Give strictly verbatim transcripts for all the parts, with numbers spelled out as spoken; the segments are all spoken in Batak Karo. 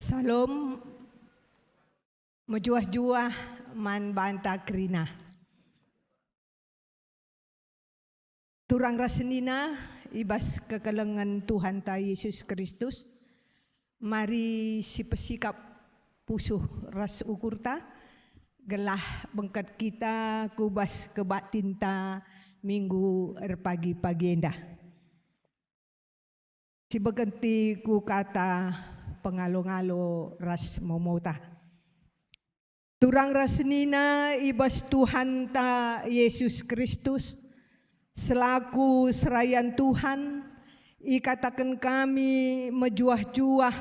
Salom, mejuah-juah man banta kerina. Turang ras senina i bas kekelengen Tuhanta Yesus Kristus, mari sipesikap pusuh ras ukurta, gelah bengket kita ku bas kebaktinta minggu erpagi-pagi enda. Sibegenti ku kata pengalo-ngalo ras momota. Turang ras senina i bas Tuhanta Yesus Kristus, selaku serayan Tuhan, ikataken kami mejuah-juah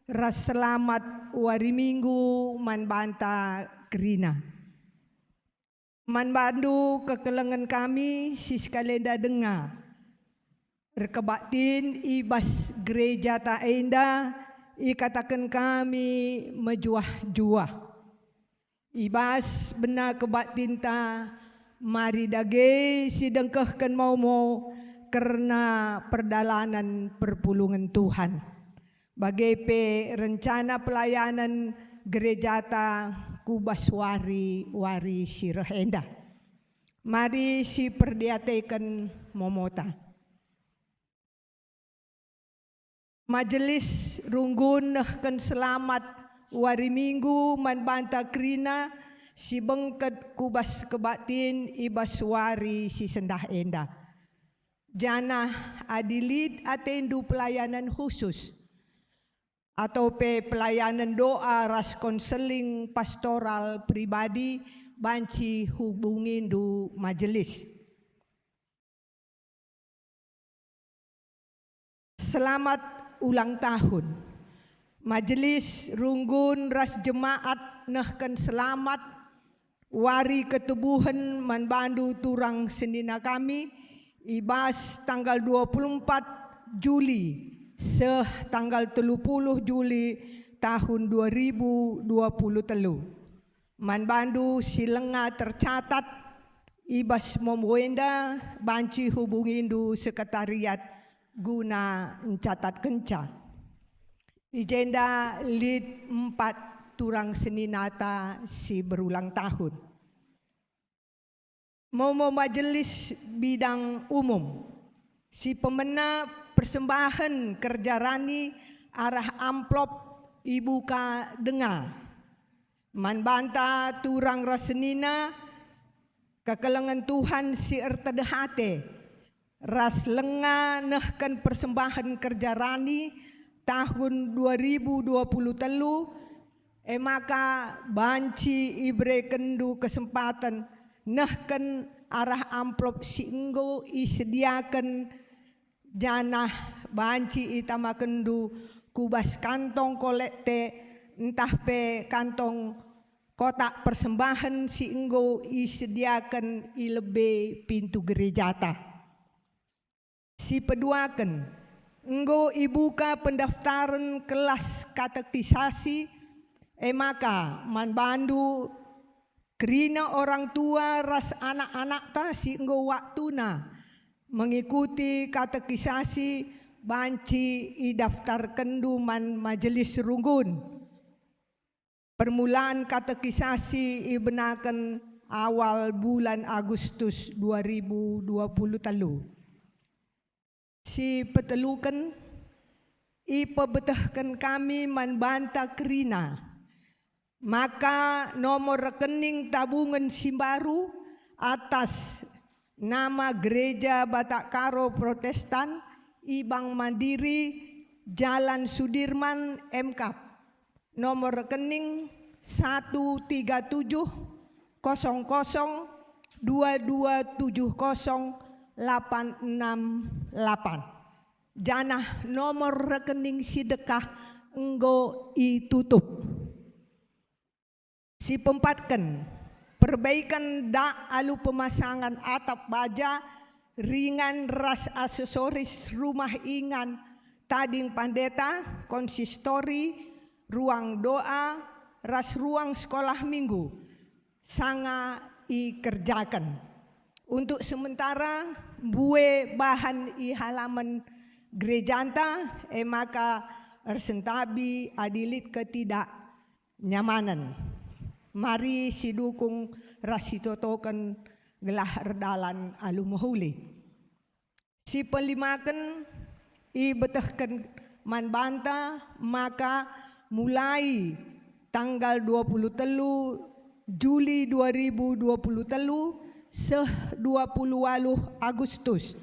ras selamat wari Minggu man banta kerina. Man bandu kekelengen kami si sekalenda denga. Erkebaktin i bas gerejata enda ikataken kami mejuah-juah. I bas bena kebaktinta, mari dage sidengkehken momo kerna perdalanen perpulungen Tuhan. Bage pe rencana pelayanen gerejata ku bas wari-wari si reh enda. Mari siperdiateken momota. Majelis runggun nehken selamat wari Minggu man banta kerina si bengket ku bas kebaktin i bas wari si sendah enda. Janah adi lit atendu pelayanen khusus, atau pe pelayanen doa ras konseling pastoral pribadi, banci hubungindu majelis. Selamat ulang tahun. Majelis runggun ras jemaat nehken selamat wari ketubuhen man bandu turang senina kami, i bas tanggal dua puluh empat Juli seh tanggal telu puluh Juli tahun dua ribu dua puluh telu. Man bandu si lenga tercatat i bas momo enda, banci hubungindu sekretariat guna ncatatkenca. I jenda lit empat turang seninata si berulang tahun. Momo Majelis Bidang Umum, si pemena persembahen kerja rani arah amplop ibuka denga. Man banta turang ras senina, kekelengen Tuhan si ertedeh ate, ras lenga nehken persembahen kerja rani tahun dua ribu dua puluh telu, e maka banci iberekenndu kesempaten nehken arah amplop si enggo isediaken, janah banci itamakenndu ku bas kantong kolekte ntah pe kantong kotak persembahen si enggo isediaken i lebe pintu gerejata. Sipeduaken, enggo ibuka pendaftaren kelas katekisasi, e maka man bandu kerina orang tua ras anak-anakta si enggo waktuna mengikuti katekisasi banci idaftarkenndu man majelis runggun. Permulaan katekisasi ibenaken awal bulan Agustus dua ribu dua puluh telu. Si peteluken, ipebetehken kami man banta kerina maka nomor rekening tabungen si mbaru atas nama Gereja Batak Karo Protestan i Bank Mandiri, Jalan Sudirman, M Kap. Nomor rekening satu tiga tujuh kosong kosong dua dua tujuh kosong delapan enam delapan. Janah nomor rekening si dekah enggo itutup. Sipeempatken, perbaiken dak alu pemasangan atap baja ringan ras aksesoris rumah ingan, tading pandeta, konsistori, ruang doa, ras ruang sekolah minggu, sanga ikerjaken. Untuk sementara, mbue bahan i halaman gerejanta, e maka ersentabi adi lit ketidaknyamanen. Mari sidukung ras sitotoken gelah erdalan alu mehuli. Si pelimaken ibetehken man banta maka mulai tanggal dua puluh telu Juli dua ribu dua puluh telu seh dua puluh waluh Agustus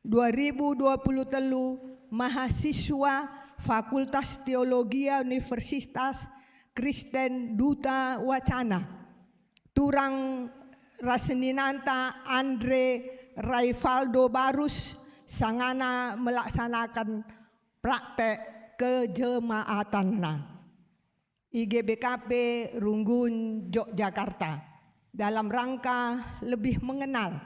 dua ribu dua puluh telu, mahasiswa Fakultas Teologia Universitas Kristen Duta Wacana, turang ras seninanta Andre Raivaldo Barus, sangana melaksanaken praktek kejemaatanna i G B K P Runggun, Yogyakarta, dalam rangka lebih mengenal,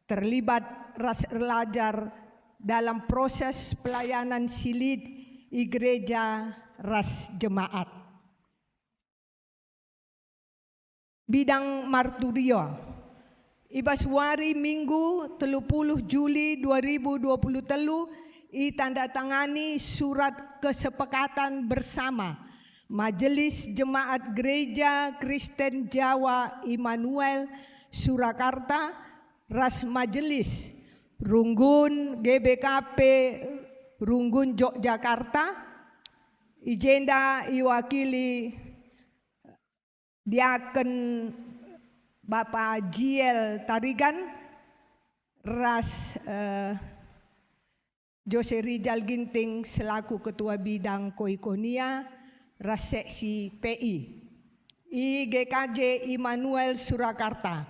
terlibat ras erlajar dalam proses pelayanan si lit i gereja ras jemaat. Bidang marturia. I bas wari Minggu telu puluh Juli dua ribu dua puluh telu itandatangani surat kesepakatan bersama Majelis Jemaat Gereja Kristen Jawa Immanuel Surakarta ras Majelis Runggun G B K P Runggun Yogyakarta. I jenda iwakili Diaken Bapa Jiel Tarigan ras, eh, Jose Rijal Ginting selaku Ketua Bidang Koikonia ras Seksi P I i G K J Immanuel Surakarta.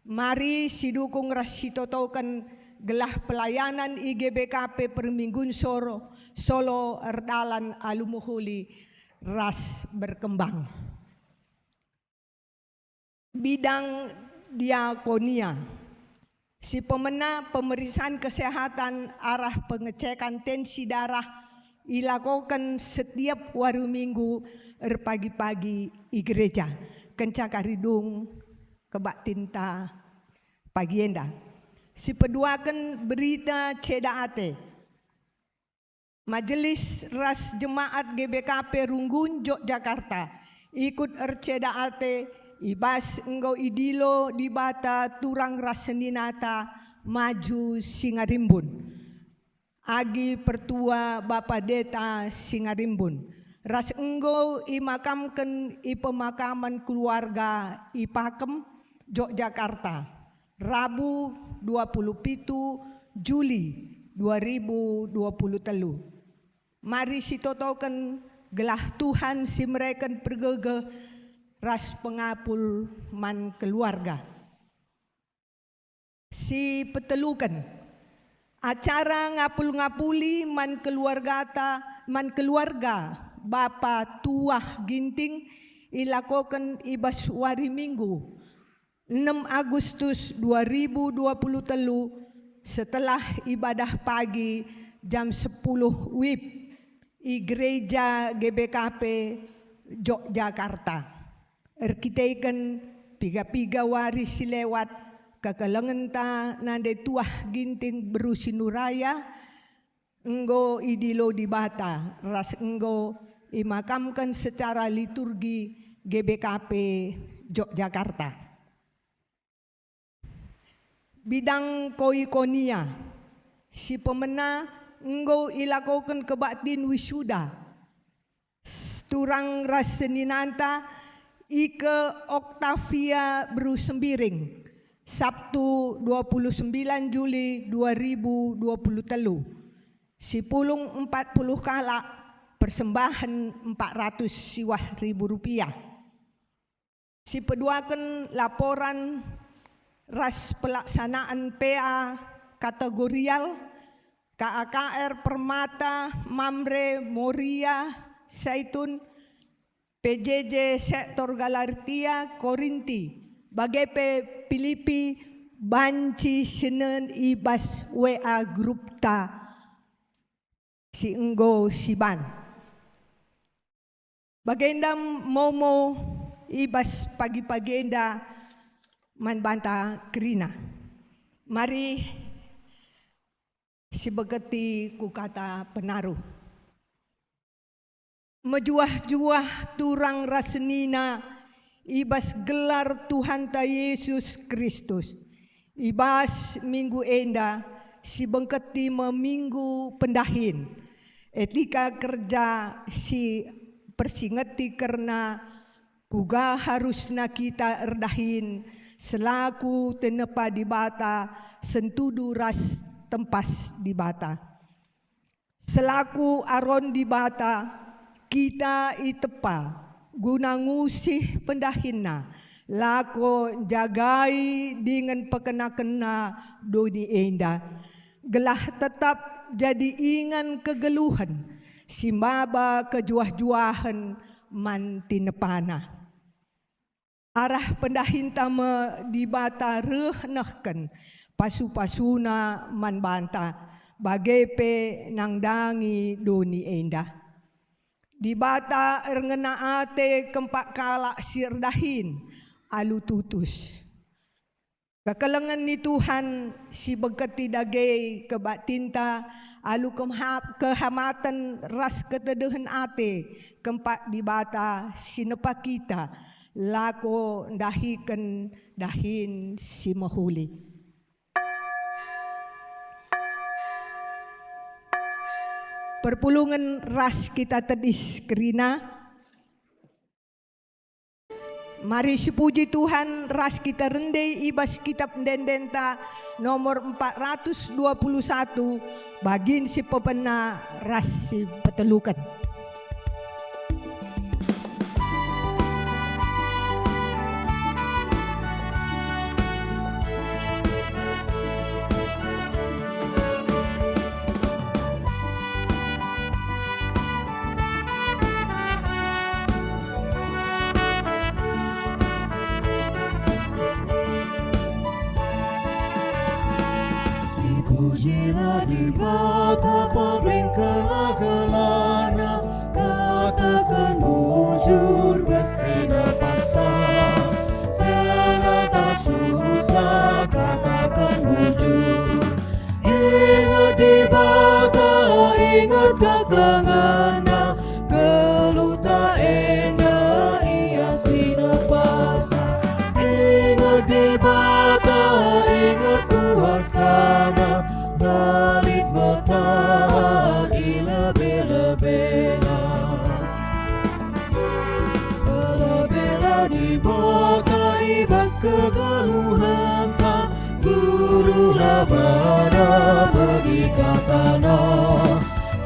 Mari sidukung ras sitotoken gelah pelayanan i G B K P Perminggun Soro, Solo erdalan alu mehuli ras berkembang. Bidang diakonia. Si pemena pemeriksaan kesehatan arah pengecekan tensi darah ilakoken setiap wari Minggu erpagi-pagi i gereja, kenca kari dung kebaktinta pagi enda. Si peduaken berita ceda ate. Majelis ras jemaat G B K P Runggun, Yogyakarta, ikut erceda ate i bas enggo idilo Dibata turang ras seninata maju si ngarimbun. Agi pertua Bapa Deta si ngarimbun, ras enggo imakamken i pemakaman keluarga i Pakem, Yogyakarta, Rabu dua puluh pitu Juli dua ribu dua puluh telu. Mari sitotoken gelah Tuhan si mereken pergegeh ras pengapul man keluarga. Si peteluken, acara ngapul-ngapuli man keluargata, man keluarga Bapa Tuah Ginting ilakoken i bas wari Minggu, enem Agustus dua ribu dua puluh telu, setelah ibadah pagi jam sepuluh wib i Gereja G B K P Yogyakarta. Erkiteken piga-piga wari si lewat, kekelengenta nande Tuah Ginting beru Sinuraya enggo idilo Dibata ras enggo imakamken secara liturgi G B K P Yogyakarta. Bidang koikonia, si pemena enggo ilakoken kebaktin wisuda, turang ras seninanta Ike Octavia beru Sembiring, Sabtu dua puluh sembilan Juli dua ribu dua puluh telu. Si pulung empat puluh kalak, persembahen empat ratus siwah ribu rupiah. Si peduaken laporan ras pelaksanaan P A kategorial, K A K R Permata, Mamre, Moria, Saitun, P J J Sektor Galatia, Korinti, bage pe Pilipi, banci sinen i bas W A grupta si enggo siban. Bagenda momo i bas pagi-pagi enda man banta kerina. Mari sibegeti ku kata penaruh. mejuah-juah turang ras senina i bas gelar Tuhanta Yesus Kristus. I bas minggu enda sibengketi me Minggu Pendahin, etika kerja si persingeti kerna kuga harusna kita erdahin selaku tinepa Dibata sentudu ras tempas Dibata. Selaku aron Dibata, kita itepa guna ngusih pendahinNa, lako njagai dingen pekenakenna doni enda, gelah tetap jadi ingan kegeluhen si maba kejuah-juahen man tinepaNa. Arah pendahinta me Dibata reh nehken pasu-pasuNa man banta, bage pe nandangi doni enda. Dibata erngena ate kempak kalak si erdahin alu tutus. Kekelengen ni Tuhan si bengketi dage kebaktinta alu kemhap-, kehamaten ras ketedehen ate kempak Dibata si nepa kita, lako ndahiken dahin si mehuli. Perpulungen ras kita tedis kerina. Mari sipuji Tuhan ras kita rende i bas Kitap Ende-endenta nomor empat ratus dua puluh satu, bagin si pepena ras si peteluken. Sipujilah Dibata, pagingkenlah gelarNa, kataken bujur bas kerina paksa. Senata susah, kataken bujur. Inget Dibata, inget kekelengenNa, geluhta enda Ia si nepasa. Inget Dibata, inget kuasaNa, la lit metahat i lebe-lebeNa. Bela-bela Dibata i bas kegeluhenta, guru la bana begi kataNa.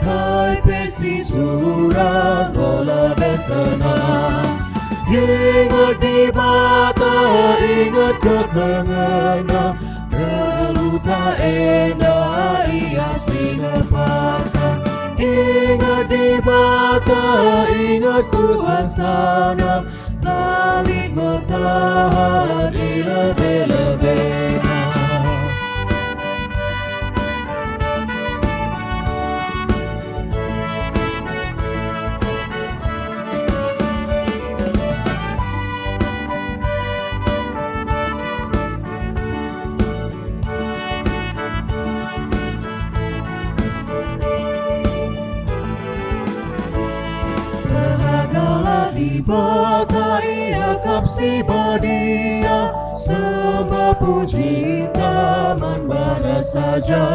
Kai pe si sura enggo leben tenang. Inget Dibata, inget kekelengenNa, geluhta enda Ia si nepasa. Inget Dibata, inget kuasaNa, la lit metahat i lebe-lebeNa. Berbahagialah Dibata, Ia kap si badia, sembah puji man baNa saja.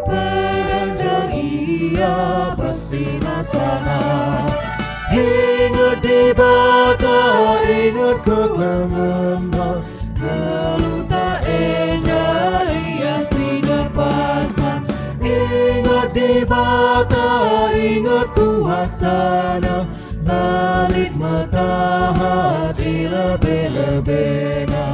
Peganjang Ia bas sinasana. Inget Dibata, inget kekelengenNa, geluhta enda Ia si nepasa. Inget Dibata, inget kuasaNa, la lit metahat i lebe-lebeNa.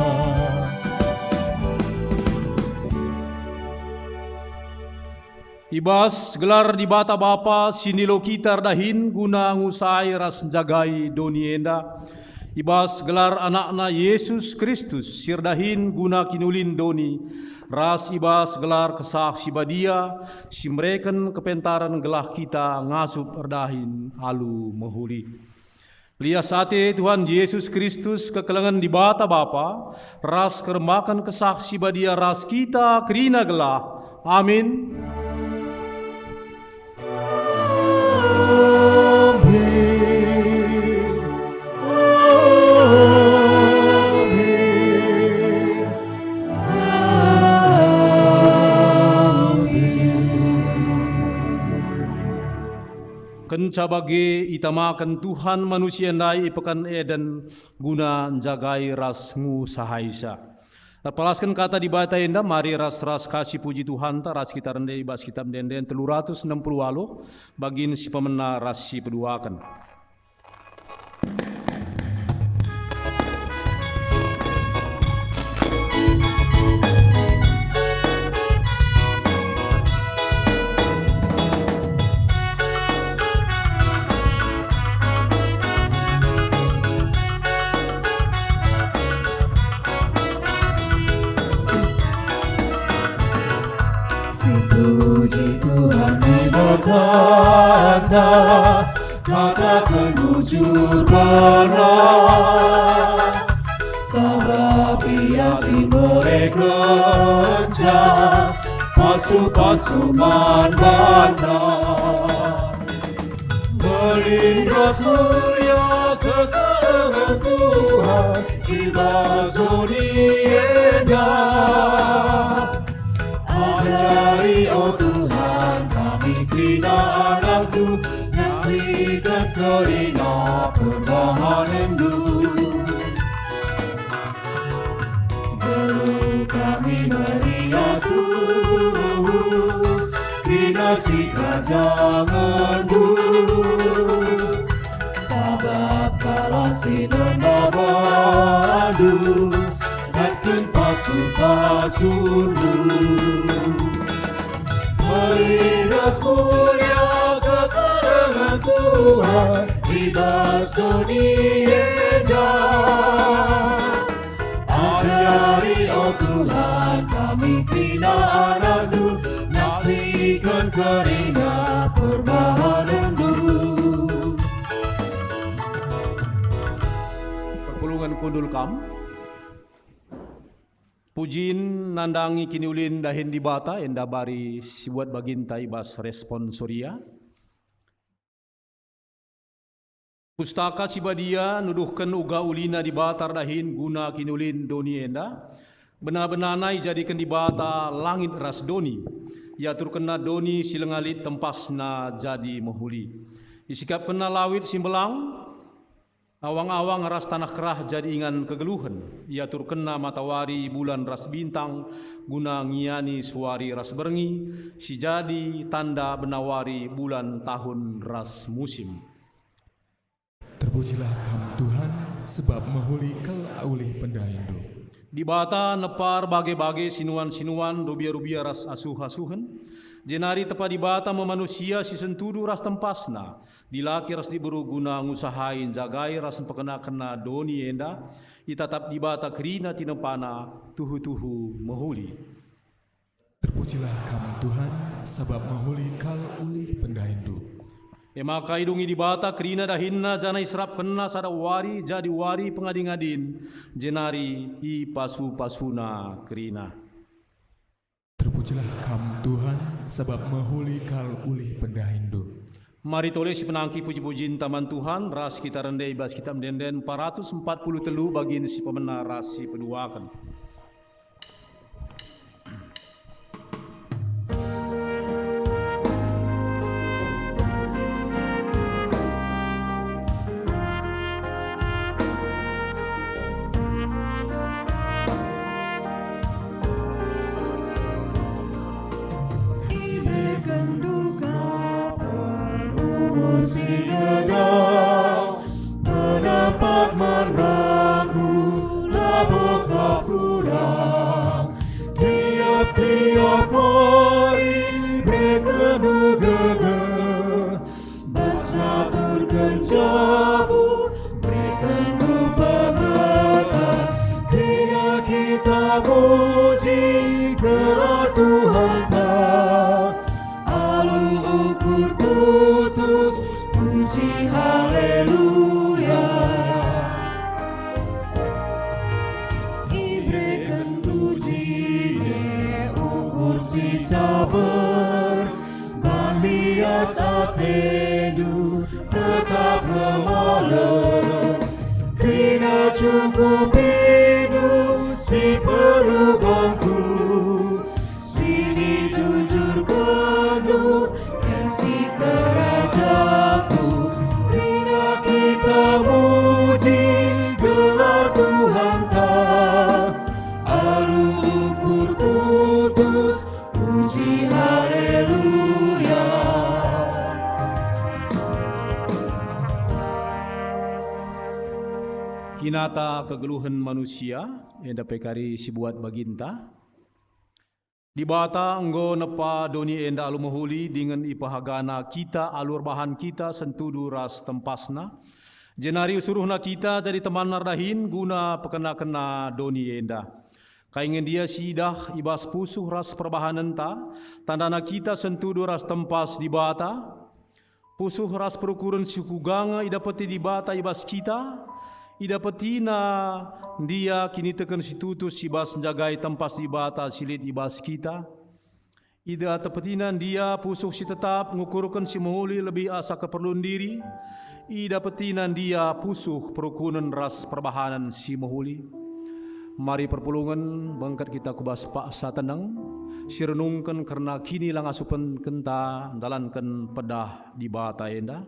I bas gelar Dibata Bapa si ndilo kita erdahin guna ngusai ras njagai doni enda, i bas gelar AnakNa Jesus Kristus si erdahin guna kiniulin doni, ras i bas gelar Kesah Si Badia si mereken kepentaren gelah kita ngasup erdahin alu mehuli. Lias ate Tuhan Jesus Kristus, kekelengen Dibata Bapa, ras keremaken Kesah Si Badia ras kita kerina gelah. Amin. Kenca bage itamaken Tuhan manusia ndai i peken Eden guna njagai ras ngusahaisa. Erpalasken kata Dibata enda mari ras-ras kasi puji Tuhanta ras kita rende i bas Kitap Ende-enden telu ratus enem puluh waluh, bagin si pemena ras si peduaken. Sipuji Tuhan Dibatanta, kataken bujur bana, sabap Ia si merekenca pasu-pasu man banta. Mbelin ras mulia kekelengen Tuhan i bas doni enda. Ajari, o Tuhan, kami kerina anakNdu, ngasiken kerina perbahanenNdu. Geluh kami meriah tuhu, kerina sikerajangenNdu. Sabap kalak si nembah bandu, datken pasu-pasuNdu. Mbelin ras mulia kekelengen Tuhan i bas doni enda. Ajari, o Tuhan, kami kerina anakNdu, ngasiken kerina perbahanenNdu. Perpulungen kundul kam. Pujin nandangi kiniulin dahin Dibata enda bari sibuat baginta i bas responsoria. Pustaka Si Badia nuduhken uga ulina Dibata erdahin guna kiniulin doni enda. Bena-benana ijadiken Dibata langit ras doni. IaturkenNa doni si langa lit tempasna jadi mehuli. IsikapkenNa lawit si mbelang, awang-awang ras taneh kerah jadi ingan kegeluhen. IaturkenNa matawari, bulan ras bintang guna ngiani suari ras berngi, si jadi tanda benawari, bulan, tahun ras musim. Terpujilah Kam, Tuhan, sebab mehuli kal ulih pendahinNdu. Dibata nepa erbage-bage sinuan-sinuan, rubia-rubia ras asuh-asuhen, jenari tepa Dibata me manusia si sentudu ras tempasna, dilaki ras diberu guna ngusahai, njagai ras mpekenakenna doni enda, itatap Dibata kerina tinempana, tuhu-tuhu mehuli. Terpujilah Kam, Tuhan, sabap mehuli kal ulih pendahinNdu. E maka idungi Dibata kerina dahinNa janah iserapkenNa sada wari jadi wari pengadi-ngadin, jenari ipasu-pasuNa kerina. Terpujilah Kam, Tuhan, sabap mehuli kal ulih pendahinNdu. Mari tole sipenangki puji-pujinta man Tuhan, ras kita rende i bas Kitap Ende-enden empat ratus empat puluh telu, bagin si pemena ras si peduaken. IberekenNdu ka umur si dedah, penepat man bangku labo kap kurang. Tiap-tiap wari berekenNdu geger, bas ngaturken jabu, berekenNdu pengerten, kerina kita muji gelar Tuhanta. Alu ukur tutus, puji haleluya. IberekenNdu jine ukur si saber, ban lias ateNdu tetap ngemalem. Kerina cukupindu si perlu bangku, si dijujurkenNdu gengsi kerajanNdu. Kinata kegeluhen manusia, enda pe kari si buat baginta. Dibata enggo nepa doni enda alu mehuli dingen ipehagana kita alu erbahan kita sentudu ras tempasNa, jenari isuruhNa kita jadi temanNa erdahin guna pekena-kena doni enda. Kai nge ndia si idah i bas pusuh ras perbahanenta, tandana kita sentudu ras tempas Dibata? Pusuh ras perukuren si kuga nge idapeti Dibata i bas kita? IdapetiNa ndia kiniteken si tutus i bas njagai tempas Dibata si lit i bas kita? IdapetiNa ndia pusuh si tetap ngukurken si mehuli lebih asa keperlun diri? IdapetiNa ndia pusuh perukuren ras perbahanen si mehuli? Mari perpulungen, bengket kita ku bas paksa teneng, si renungken kerna kinilangasupenkenta ndalanken pedah Dibata enda.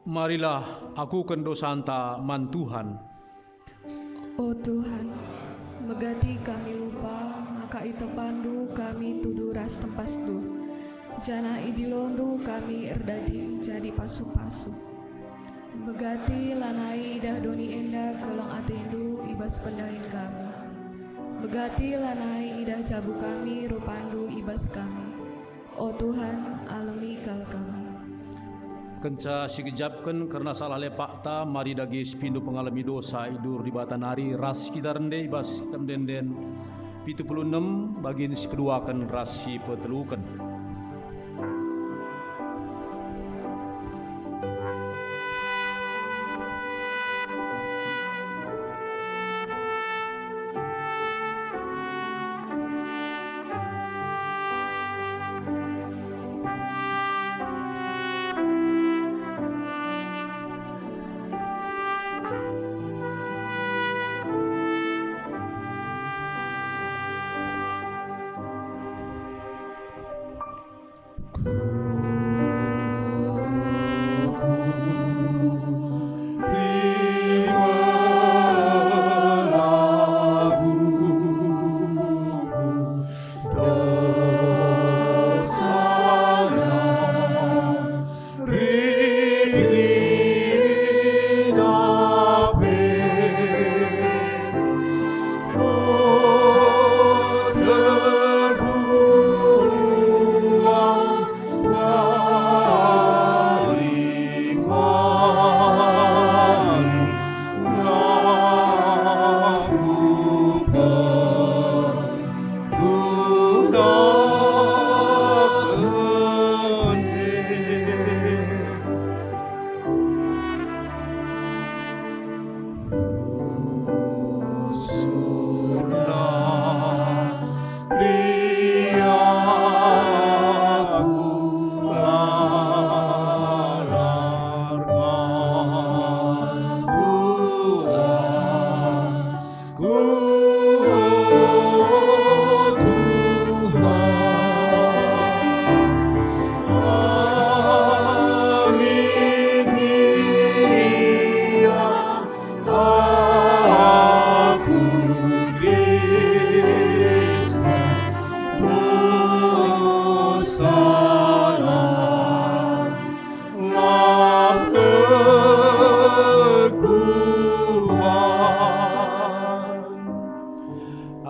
Marilah akuken dosanta man Tuhan. O Tuhan, megati kami lupa maka itepanNdu kami tudu ras tempasNdu, janah idilondu kami erdadi jadi pasu-pasu. Megati lanai idah doni enda keleng atendu i bas pendahin kami. Megati lanai idah jabu kami rupandu i bas kami. O Tuhan, alemi kal kami. Kenca sigejapken kerna salah lepakta, mari dage si pindo pengalemi dosa i bas Dibata nari ras kita rende i bas kitab ende-enden pitu puluh enem, bagin si peduaken ras si peteluken.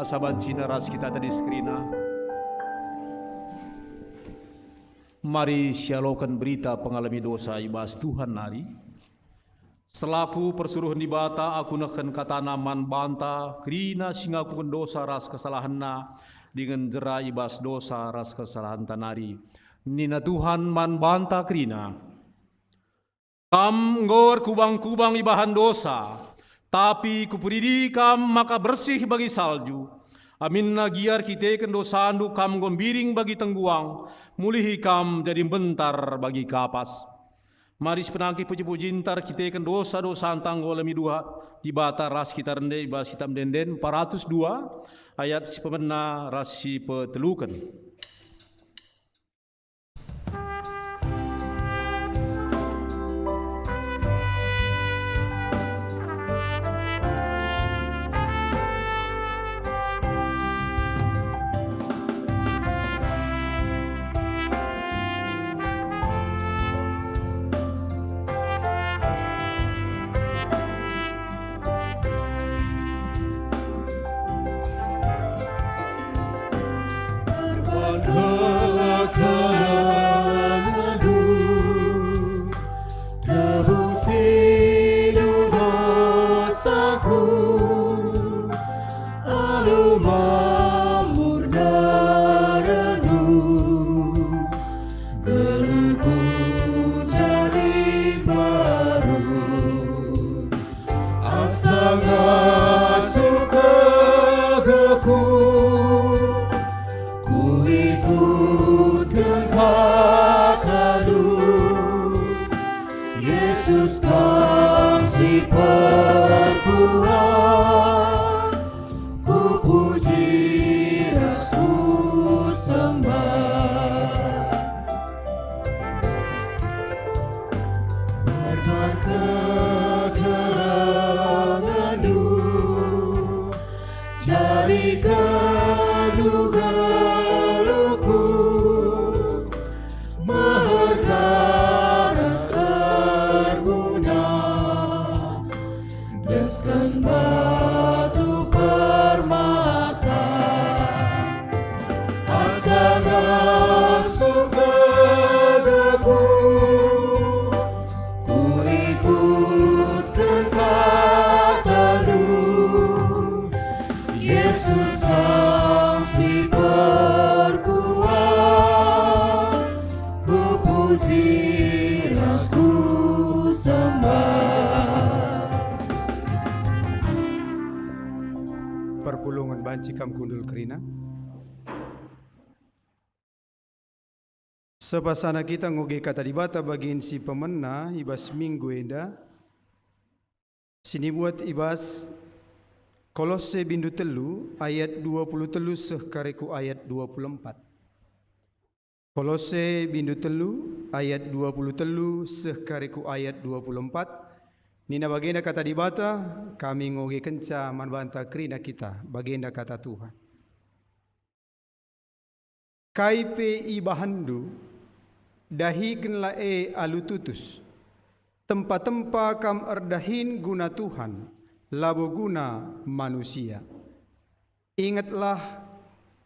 Asa banci ras kita tadis kerina. Mari sialoken berita pengalemi dosa i bas Tuhan nari. Selaku persuruhen Dibata, aku nehken kataNa man banta kerina si ngakuken dosa ras kesalahenna, dingen jera i bas dosa ras kesalahenta nari. Nina Tuhan man banta kerina, "Kam enggo erkubang-kubang ibahan dosa, tapi Kupedidi kam maka bersih bagi salju. Aminna gia erkiteken dosandu kam enggo mbiring bagi tengguang, mulihi kam jadi mbentar bagi kapas." Mari sipenangki puji-pujinta erkiteken dosa-dosanta enggo alemi Dibata ras kita rende i bas kitab ende-enden empat ratus dua ayat si pemena ras si peteluken. Kekelengenndu, tebusindu dosaku, alu mamur darendu, geluhku jadi mbaru. Asa ngasup gegehku, kuikutken kataNdu. Yesus, Kam si perkuah, kupuji ras kusembah. Berkat kekelengenndu, jadikenNdu geluhku, berkat ras erguna. Desken batu permata, asa ngasup gegehku, kuikutken kataNdu. Yesus, Kam si perkuah, kupuji ras kusembah. Perpulungen banci kam kundul kerina. Sepasana kita ngoge Kata Dibata bagin si pemena i bas minggu enda, si nibuat i bas Kolose bindu telu ayat dua puluh telu seh kari ku ayat dua puluh empat. Kolose bindu telu ayat dua puluh telu seh kari ku ayat dua puluh empat, nina bagenda Kata Dibata, kami ngogekenca man banta kerina kita, bagenda Kata Tuhan. Kai pe ibahanndu, dahikenlah e alu tutus. Tempa-tempa kam erdahin guna Tuhan, labo guna manusia. Ingetlah,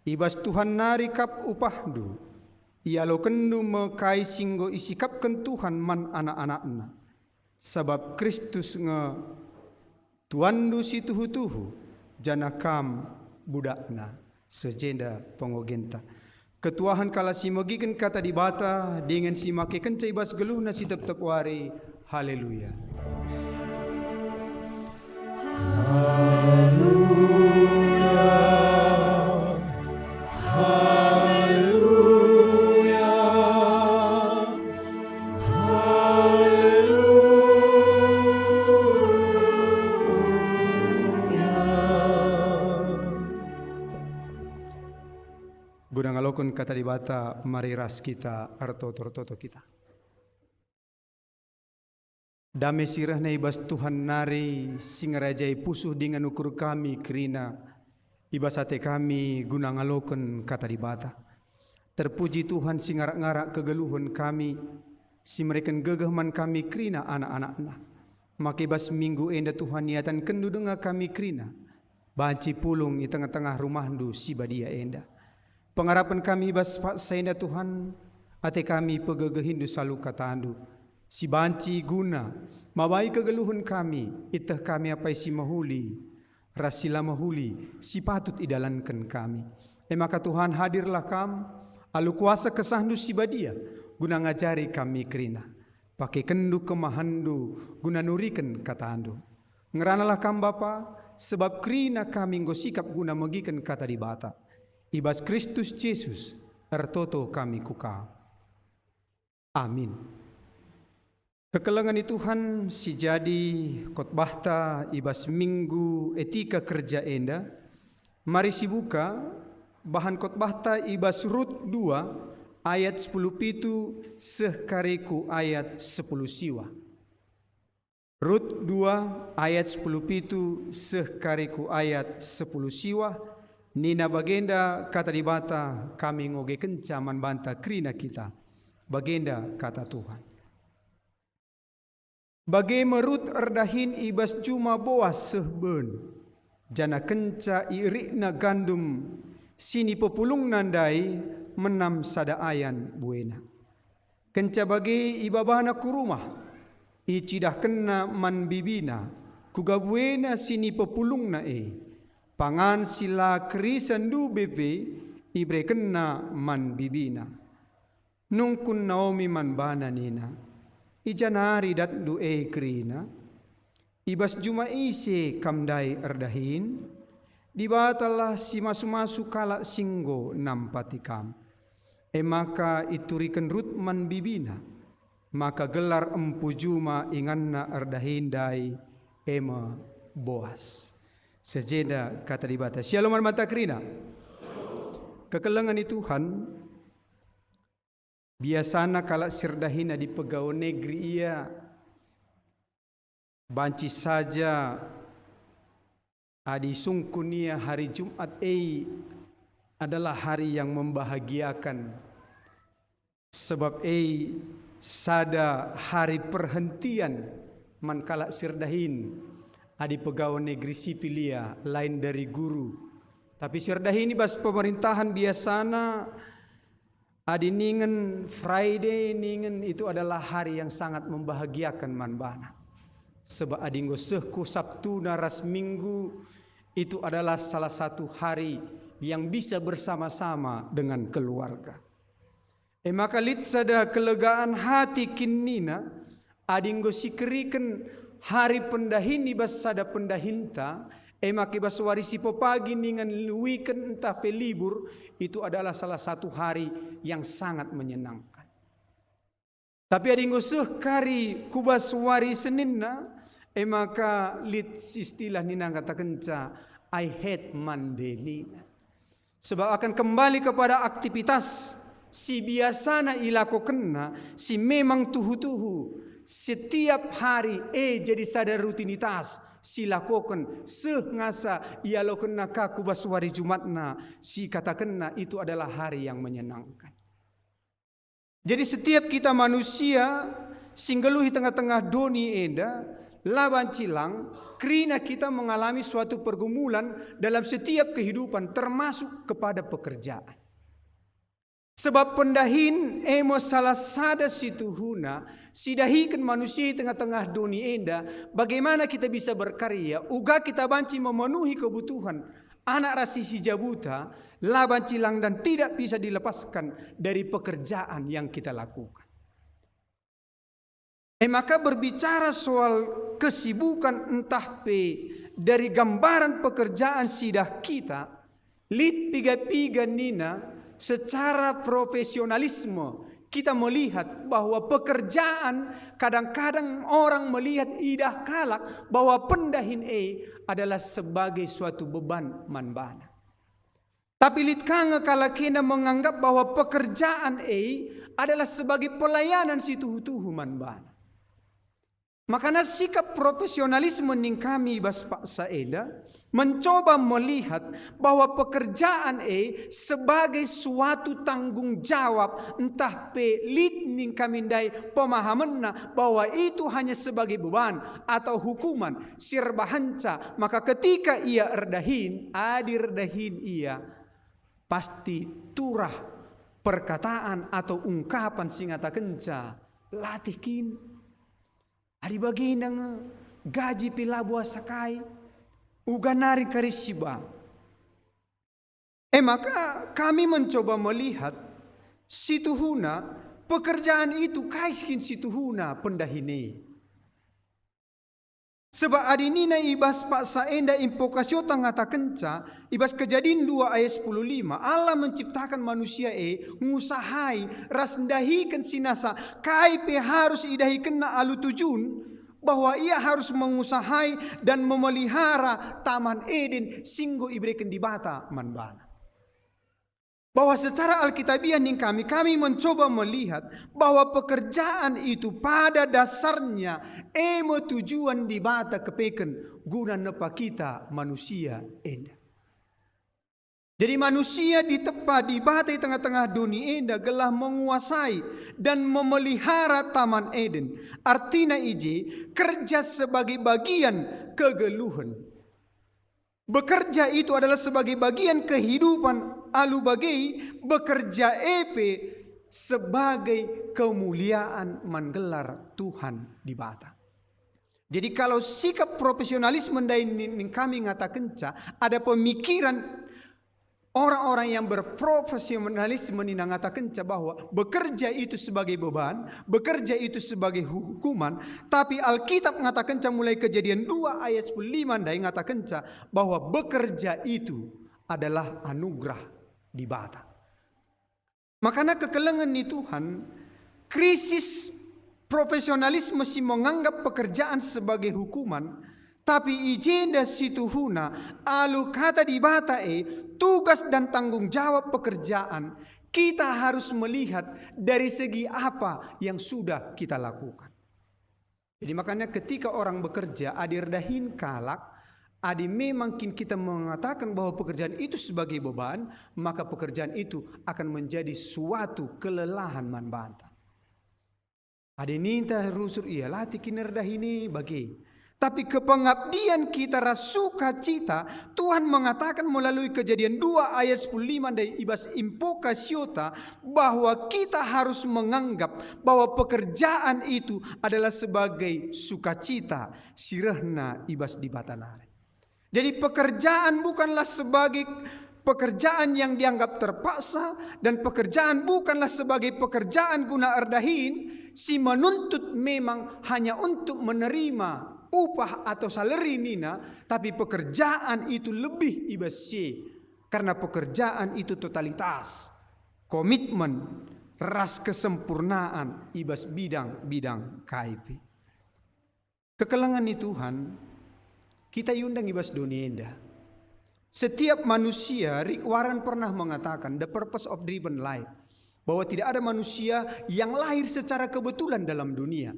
i bas Tuhan nari kap upahndu. Ialokenndu me kai si enggo isikapken Tuhan man anak-anakNa. Sabap Kristus nge tuanndu si tuhu-tuhu, janah kam budakNa. Seh jenda pengogenta. Ketuahen kalak si megiken Kata Dibata, dingen si makekenca i bas geluhna si tep-tep wari. Haleluya. Haleluya. Haleluya. Haleluya. Guna ngaloken Kata Dibata, mari ras kita ertoto-ertoto kita. Dame si rehna i bas Tuhan nari si ngerajai pusuh dingen ukur kami kerina i bas ate kami guna ngaloken Kata Dibata. Terpuji Tuhan si ngarak-ngarak kegeluhen kami, si mereken gegeh man kami kerina anak-anakNa. Maka i bas minggu enda Tuhan iatankenndu denga kami kerina, banci pulung i tengah-tengah rumahNdu si badia enda. Pengarapen kami i bas paksa enda Tuhan, ate kami pegegehinNdu salu kataNdu, si banci guna mabai kegeluhen kami, ieteh kami apai si mehuli ras si la mehuli si patut idalanken kami. E maka Tuhan, hadirlah Kam alu kuasa KesahNdu si Badia guna ngajari kami kerina. PakekenNdu kemahenNdu guna nuriken kataNdu. Ngeranalah Kam, Bapa, sebab kerina kami enggo sikap guna megiken Kata Dibata. I bas Kristus Jesus ertoto kami ku Kam. Amin. Kekelengen i Tuhan si jadi kotbahta i bas Minggu Etika Kerja enda, mari sibuka bahan kotbahta i bas Rut dua ayat sepuluh pitu seh kari ku ayat sepuluh siwah. Rut dua ayat sepuluh pitu seh kari ku ayat sepuluh siwah, nina bagenda Kata Dibata, kami ngogekenca man banta kerina kita. Bagenda Kata Tuhan. Bage me Rut erdahin i bas juma Boas seh ben, janah kenca ierikna gandum si nipepulungna ndai, menam sada ayan buena. Kenca bage ibabana ku rumah, icidahkenna man bibina kuga buena si nipepulungna e. Pangan si la kerisen ndube pe iberekenna man bibina. Nungkun Naomi man bana nina, "I ja nari datndu e kerina? I bas juma ise kam ndai erdahin? Dibatalah si masu-masu kalak si enggo nampati kam." E maka ituriken Rut man bibina, maka gelar empu juma inganna erdahin ndai e me Boas. Seh jenda kata Dibata. Shalom man banta kerina. Kekelengen i Tuhan, biasana kalak si erdahin adi pegawai negeri ia banci saja adi sungkun ia hari Jumat e adalah hari yang membahagiakan. Sebab e sada hari perhentian man kalak si erdahin adi pegawai negeri sipil ia, lain dari guru. Tapi si erdahin i bas pemerintahan biasana adi ningen Friday ningen itu adalah hari yang sangat membahagiakan man bana. Sebab adi enggo seh ku Sabtuna ras Minggu, itu adalah salah satu hari yang bisa bersama-sama dengan keluarga. E maka lit sada kelegaan hati kin nina, adi enggo sikeriken hari pendahin i bas sada pendahinta, e maka i bas wari si pepagi ningen weekend ntah pe libur, itu adalah salah satu hari yang sangat menyenangkan. Tapi adi enggo seh kari ku bas wari Seninna, e maka lit istilah nina ngatakenca, "I hate Monday," nina. Sebab akan kembali kepada aktivitas si biasana ilakokenna, si memang tuhu-tuhu setiap hari, e jadi sada rutinitas si ilakoken seh ngasa ialokenna ka ku bas wari Jumatna, si ikatakenna itu adalah hari yang menyenangkan. Jadi, setiap kita manusia si nggeluh i tengah-tengah doni enda, la banci lang, kerina kita mengalami suatu pergumulan dalam setiap kehidupan, termasuk kepada pekerjaan. Sebab pendahin e me salah sada si tuhuna si dahiken manusia i tengah-tengah doni enda, bagaimana kita bisa berkarya, uga kita banci memenuhi kebutuhan anak ras isi jabuta, la banci lang dan tidak bisa dilepaskan dari pekerjaan yang kita lakukan. E maka, berbicara soal kesibukan ntah pe dari gambaran pekerjaan si idah kita, lit piga-piga nina secara profesionalisme kita melihat bahwa pekerjaan, kadang-kadang orang melihat, idah kalak bahwa pendahin e adalah sebagai suatu beban man bana. Tapi lit ka nge kalak enda menganggap bahwa pekerjaan e adalah sebagai pelayanan si tuhu-tuhu man bana. Makana sikap profesionalisme ning kami bas paksa enda mencoba melihat bahwa pekerjaan e sebagai suatu tanggung jawab, ntah pe lit ning kami ndai pemahamenna bahwa itu hanya sebagai beban atau hukuman si erbahanca, maka ketika ia erdahin, adi erdahin ia, pasti turah perkataan atau ungkapan si ngatakenca, "Latih kin? Adi bagenda nge gaji pe labo asa kai, uga nari kari si ba." E maka kami mencoba melihat situhuna pekerjaan itu kai kin situhuna pendahin e. Sebab adi nina i bas paksa enda Invocatio ngatakenca, i bas Kejadin dua ayat sepuluh lima, Allah menciptakan manusia e ngusahai ras ndahiken si nasa kai pe harus idahikenna alu tujun, bahwa ia harus mengusahai dan memelihara Taman Eden si enggo ibereken Dibata man bana. Bahwa secara Alkitabiah ning kami, kami mencoba melihat bahwa pekerjaan itu pada dasarnya e me tujuan Dibata kepeken guna nepa kita manusia enda. Jadi, manusia ditepa Dibata i tengah-tengah doni enda gelah menguasai dan memelihara Taman Eden. Artina i je kerja sebagai bagian kegeluhen. Bekerja itu adalah sebagai bagian kehidupan alu bage bekerja e pe sebagai kemuliaan man gelar Tuhan Dibata. Jadi, kalau sikap profesionalisme ndai ni-, ning kami ngatakenca, ada pemikiran orang-orang yang berprofesionalisme nina ngatakenca bahwa bekerja itu sebagai beban, bekerja itu sebagai hu-, hukuman, tapi Alkitab ngatakenca mulai Kejadian dua ayat sepuluh lima ndai ngatakenca bahwa bekerja itu adalah anugerah Dibata. Makana kekelengen ni Tuhan, krisis profesionalisme si menganggap pekerjaan sebagai hukuman, tapi i jenda situhuna alu kata Dibata e, tugas dan tanggung jawab pekerjaan, kita harus melihat dari segi apa yang sudah kita lakukan. Jadi makanya ketika orang bekerja, adi erdahin kalak, adi memang kin kita mengatakan bahwa pekerjaan itu sebagai beban, maka pekerjaan itu akan menjadi suatu kelelahan man banta. Adi ninta rusur ia, latih kin erdahin e bage. Tapi kepengabdian kita ras sukacita, Tuhan mengatakan melalui Kejadian dua ayat sepuluh lima ndai i bas Invocatiota, bahwa kita harus menganggap bahwa pekerjaan itu adalah sebagai sukacita si rehna i bas Dibata nari. Jadi, pekerjaan bukanlah sebagai pekerjaan yang dianggap terpaksa, dan pekerjaan bukanlah sebagai pekerjaan guna erdahin si menuntut memang hanya untuk menerima upah atau salary nina, tapi pekerjaan itu lebih i bas si, karena pekerjaan itu totalitas, komitmen, ras kesempurnaan i bas bidang-bidang kai pe. Kekelengen ni Tuhan, kita iundang i bas doni enda. Setiap manusia, Rick Warren pernah mengatakan, the purpose of driven life, bahwa tidak ada manusia yang lahir secara kebetulan dalam dunia.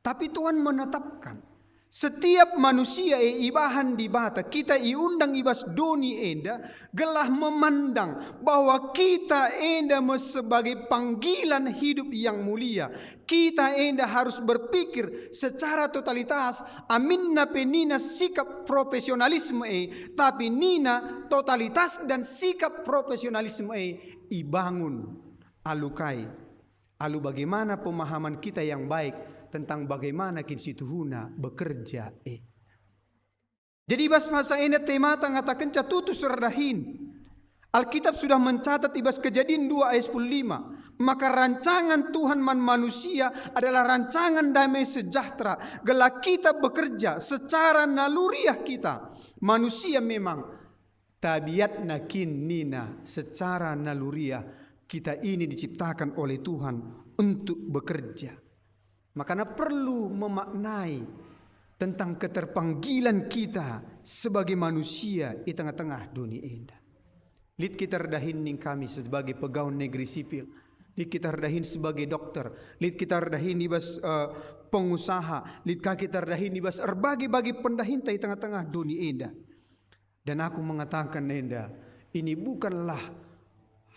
Tapi Tuhan menetapkan, setiap manusia e ibahan Dibata, kita iundang i bas doni enda, gelah memandang bahwa kita enda me sebagai panggilan hidup yang mulia. Kita enda harus berpikir secara totalitas, aminna pe nina sikap profesionalisme e, tapi nina totalitas dan sikap profesionalisme e ibangun alu kai? Alu bagaimana pemahaman kita yang baik tentang bagaimana kin situhuna bekerja e. Jadi, i bas masa enda temata ngatakenca tutus erdahin. Alkitab sudah mencatat i bas Kejadin dua ayat sepuluh lima, maka rancangan Tuhan man manusia adalah rancangan damai sejahtera, gelah kita bekerja secara naluriah kita. Manusia memang tabiatna kin nina secara naluriah kita ini diciptakan oleh Tuhan untuk bekerja. Makana perlu memaknai tentang keterpanggilan kita sebagai manusia i tengah-tengah doni enda. Lit kita erdahin ning kami sebagai pegawai negeri sipil, lit kita erdahin sebagai dokter, lit kita erdahin i bas, eh, pengusaha, lit ka kita erdahin i bas erbage-bage pendahinta i tengah-tengah doni enda. Dan aku mengatakan enda, ini bukanlah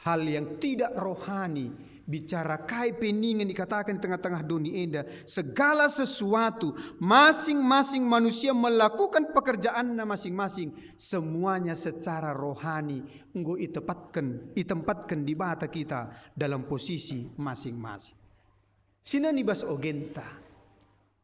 hal yang tidak rohani, bicara kai pe ningen ikataken tengah-tengah doni enda, segala sesuatu, masing-masing manusia melakukan pekerjaanna masing-masing, semuanya secara rohani enggo itepatken, itempatken Dibata kita dalam posisi masing-masing. Sinen i bas ogenta.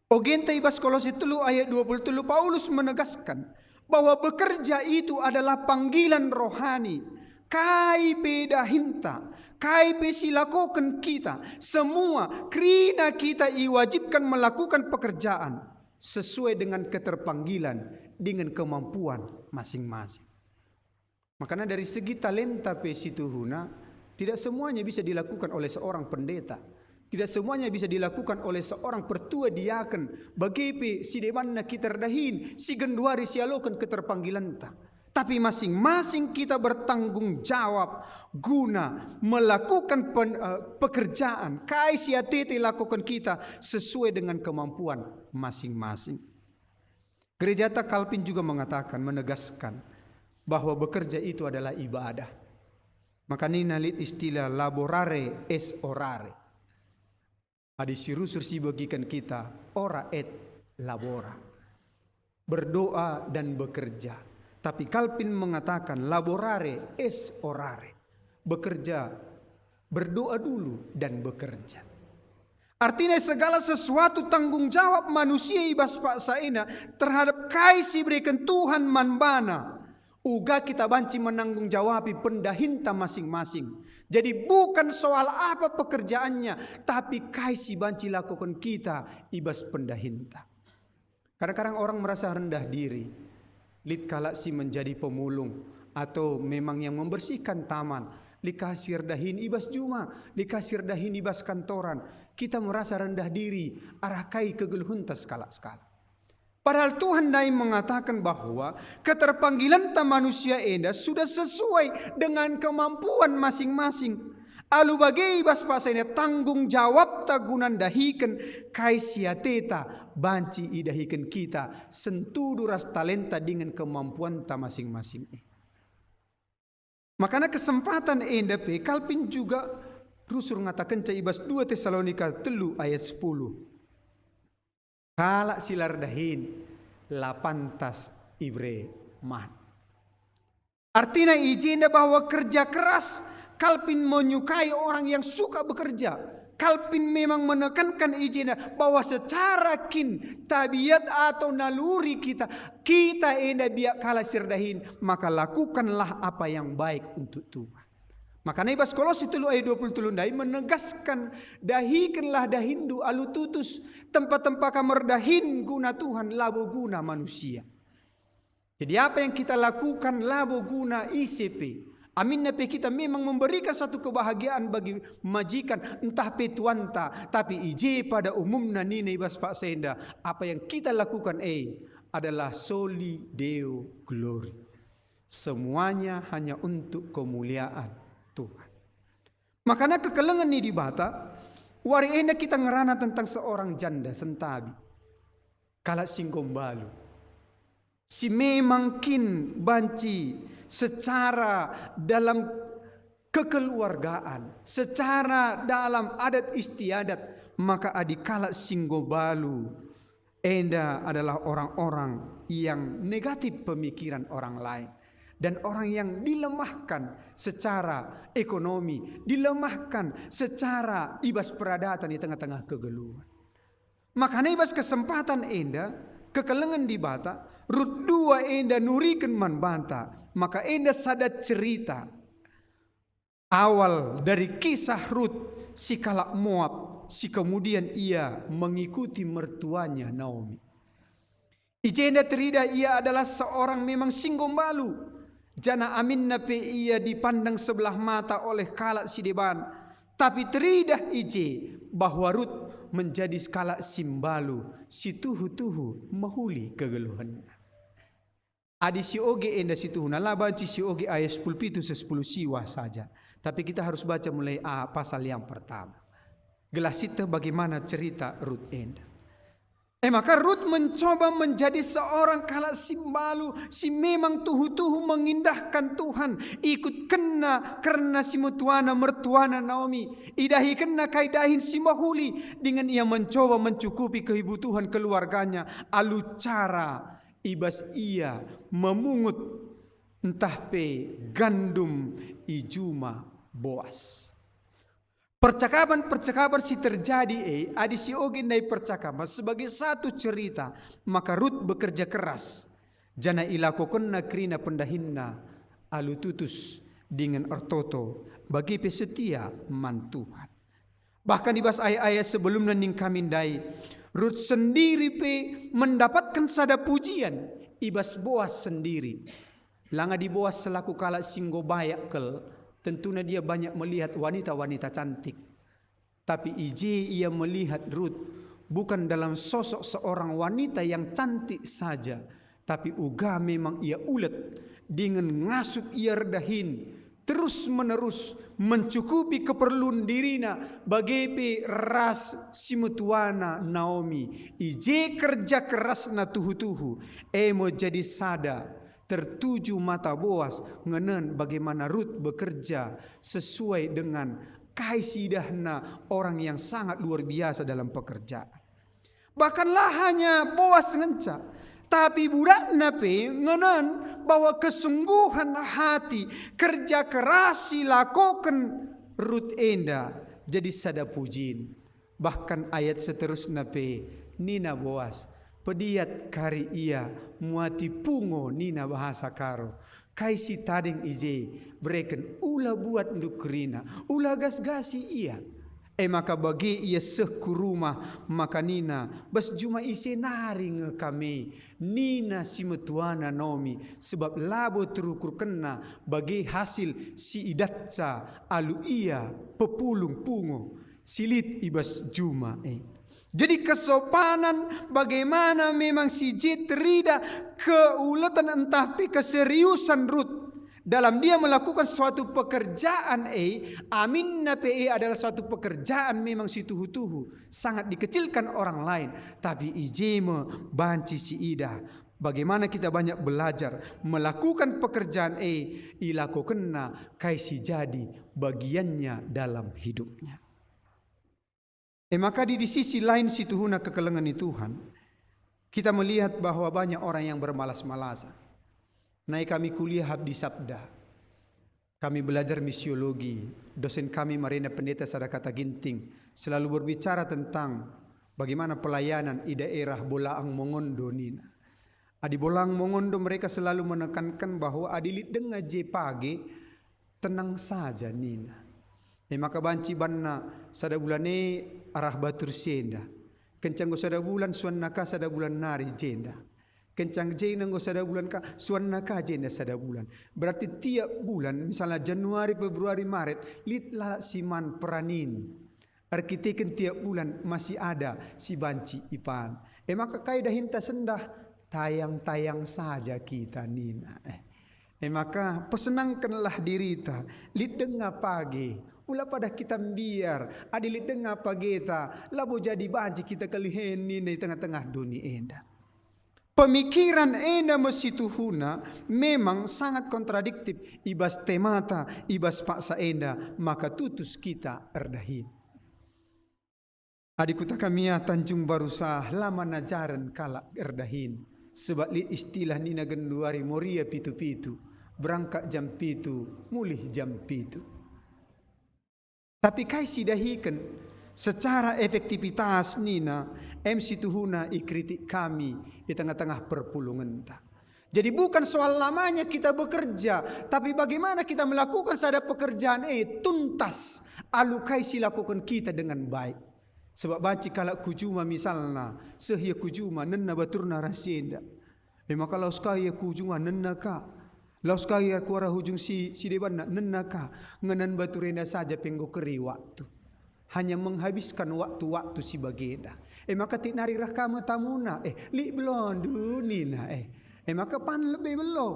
Ogenta i bas Kolose telu ayat dua puluh telu, Paulus menegaskan bahwa bekerja itu adalah panggilan rohani. Kai pe dahinta, kai pe si lakoken kita, semua kerina kita iwajibkan melakukan pekerjaan sesuai dengan keterpanggilan dengan kemampuan masing-masing. Makana dari segi talenta pe situhuna, tidak semuanya bisa dilakukan oleh seorang pendeta. Tidak semuanya bisa dilakukan oleh seorang pertua diaken. Bage pe si debanna kita erdahin, si genduari sialoken keterpanggilanta. Tapi masing-masing kita bertanggung jawab guna melakukan pen-, eh, pekerjaan, kai si atete lakoken kita sesuai dengan kemampuan masing-masing. Gerejata Calvin juga mengatakan, menegaskan bahwa bekerja itu adalah ibadah. Maka nina lit istilah laborare est orare. Adi si rusur si begiken kita, ora et labora. Berdoa dan bekerja. Tapi Calvin mengatakan laborare est orare. Bekerja, berdoa dulu dan bekerja. Artina segala sesuatu tanggung jawab manusia i bas paksa enda terhadap kai si ibereken Tuhan man bana, uga kita banci menanggung jawabi pendahinta masing-masing. Jadi bukan soal apa pekerjaannya, tapi kai si banci lakoken kita i bas pendahinta. Kadang-kadang orang merasa rendah diri. Lit kalak si menjadi pemulung atau memang yang membersihkan taman, lit ka si erdahin i bas juma, lit ka si erdahin i bas kantoran. Kita merasa rendah diri arah kai kegeluhenta sekalak-sekalak. Padahal Tuhan ndai mengataken bahwa keterpanggilenta manusia enda sudah sesuai dengan kemampuan masing-masing. Alu bage i bas paksa enda tanggung jawabta guna ndahiken kai si ateta banci idahiken kita sentudu ras talenta dingen kemampuanta masing-masing e. Makana kesempatan enda pe Kalvin juga rusur ngatakenca i bas dua Tesalonika telu ayat sepuluh. Kalak si la erdahin la pantas ibere man. Artina i jenda bahwa kerja keras, Kalvin menyukai orang yang suka bekerja. Kalvin memang menekankan i jenda bahwa secara kin, tabiat atau naluri kita, kita enda biak kalak si erdahin, maka lakukanlah apa yang baik untuk Tuhan. Makana i bas Kolose telu ayat dua puluh telu ndai menegaskan, "Dahikenlah dahinndu alu tutus, tempa-tempa kam erdahin guna Tuhan, labo guna manusia." Jadi apa yang kita lakukan labo guna ise pe. Aminna pe kita memang memberikan satu kebahagiaan bagi majikan, ntah pe tuanta, tapi i je pada umumna nina i bas paksa enda, apa yang kita lakukan e adalah soli Deo glory. Semuanya hanya untuk kemuliaan Tuhan. Makana kekelengen ni Dibata, wari enda kita ngerana tentang seorang janda sentabi, kalak si enggo mbalu, si memang kin banci secara dalam kekeluargaan, secara dalam adat istiadat, maka adi kalak si enggo mbalu, enda adalah orang-orang yang negatif pemikiran orang lain dan orang yang dilemahkan secara ekonomi, dilemahkan secara i bas peradaban i tengah-tengah kegeluhen. Makana i bas kesempatan enda, kekelengen Dibata, Rut dua enda nuriken man banta, maka enda sada cerita awal dari kisah Rut si kalak Moab, si kemudian ia mengikuti mertuanya Naomi. I jenda teridah ia adalah seorang memang si enggo mbalu, janah aminna pe ia dipandang sebelah mata oleh kalak si deban. Tapi teridah i je bahwa Rut menjadi kalak si mbalu, si tuhu-tuhu mehuli kegeluhenna. Adi sioge enda situhuna, la banci sioge ayat sepuluh pitu seh sepuluh siwah saja. Tapi kita harus baca mulai, ah, pasal yang pertama. Gelah sieteh bagaimana cerita Rut enda. E maka Rut mencoba menjadi seorang kalak si mbalu, si memang tuhu-tuhu mengindahkan Tuhan, ikut kena kerna si metuana mertuana Naomi, idahikenna kai dahin si mehuli, dingen ia mencoba mencukupi kebutuhan keluarganya alu cara i bas ia memungut ntah pe gandum i juma Boas. Percakapan-percakapan si terjadi e, adi sioge ndai percakapan sebagai satu cerita, maka Rut bekerja keras, janah ilakokenna kerina pendahinna alu tutus dingen ertoto, bage pe setia man Tuhan. Bahkan i bas ayat-ayat sebelumna ning kami ndai, Rut sendiri pe mendapatken sada pujian i bas Boas sendiri. Langa di Boas selaku kalak si enggo bayak kal, tentuna dia banyak melihat wanita-wanita cantik. Tapi i je ia melihat Rut bukan dalam sosok seorang wanita yang cantik saja, tapi uga memang ia ulet, dingen ngasup ia erdahin, terus-menerus mencukupi keperlun dirina, bage pe ras si metuana Naomi. I je kerja kerasna tuhu-tuhu, e me jadi sada tertuju mata Boas ngenen bagaimana Rut bekerja sesuai dengan kai si idahna orang yang sangat luar biasa dalam pekerjaan. Bahkan la hanya Boas ngenca, Tapi budakna pe ngenen bahwa kesungguhan hati, kerja keras si lakoken Rut enda jadi sada pujin. Bahkan ayat seterusna pe nina Boas, "Pediat kari ia, muati pungo," nina bahasa Karo. Kai si tading i je bereken, ula buat ndu kerina, ula gas-gasi ia. E maka bage ia seh ku rumah, maka nina, "Bas juma ise nari nge kami?" Nina si metuana Naomi, sebab labo terukurkenna bage hasil si idatca alu ia pepulung pungo si lit i bas juma e. Jadi kesopanan bagaimana memang si je terida keuleten ntah pe keseriusan Rut dalam dia melakukan suatu pekerjaan e, aminna pe e adalah suatu pekerjaan memang si tuhu-tuhu, sangat dikecilkan orang lain, tapi i je me banci siidah bagaimana kita banyak belajar melakukan pekerjaan e, ilakokenna kai si jadi bagiannya dalam hidupnya. E maka di, di sisi lain si tuhuna kekelengen ni Tuhan, kita melihat bahwa banyak orang yang bermalas-malasan. Nai kami kuliah hab di Sabda. Kami belajar misiologi. Dosen kami marena Pendeta Sada Kata Ginting selalu berbicara tentang bagaimana pelayanan i daerah Bolaang Mongondo nina. Adi Bolaang Mongondo mereka selalu menekankan bahwa adi lit denga je page, tenang saja nina. E maka banci banna sada bulan e arah Batur si enda. Kenca enggo sada bulan suanna ka sada bulan nari jenda. Kenca je enggo sada bulan ka suanna ka jenda sada bulan. Berarti tiap bulan, misalna Januari, Februari, Maret, lit lalap si man peranin. Erkiteken tiap bulan masih ada si banci ipan. E maka kai dahinta sendah? Tayang-tayang saja kita nina. Eh. E maka pesenangkenlah dirita, lit denga page, ula pada kita mbiar, adi lit denga pageta, labo jadi banci kita kelihen nina i tengah-tengah doni enda. Pemikiran enda me si tuhuna memang sangat kontradiktif i bas temata, i bas paksa enda, maka tutus kita erdahin. Adi kuta kami ia Tanjung Baru sah, la man ajaren kalak erdahin, sebab lit istilah nina genduari Moria pitu-pitu, berangkat jam pitu, mulih jam pitu. Tapi kai si dahiken secara efektivitas nina, em si tuhuna ikritik kami i tengah-tengah perpulungenta. Jadi bukan soal lamanya kita bekerja, tapi bagaimana kita melakukan sada pekerjaan e tuntas alu kai si lakukan kita dengan baik. Sebab banci kalak ku juma misalna, seh ia ku juma, nena baturna ras si enda. E maka lawes ka ia ku ujung ah, nena ka. Lawes ka ia ku arah ujung si, si debanna, nena ka. Ngenen batur enda saja pe enggo keri waktu. Hanya menghabiskan waktu-waktu si bagenda. E maka tik nari reh ka me tamuna, eh, lit belondu nina, eh. E maka pan lebe belo.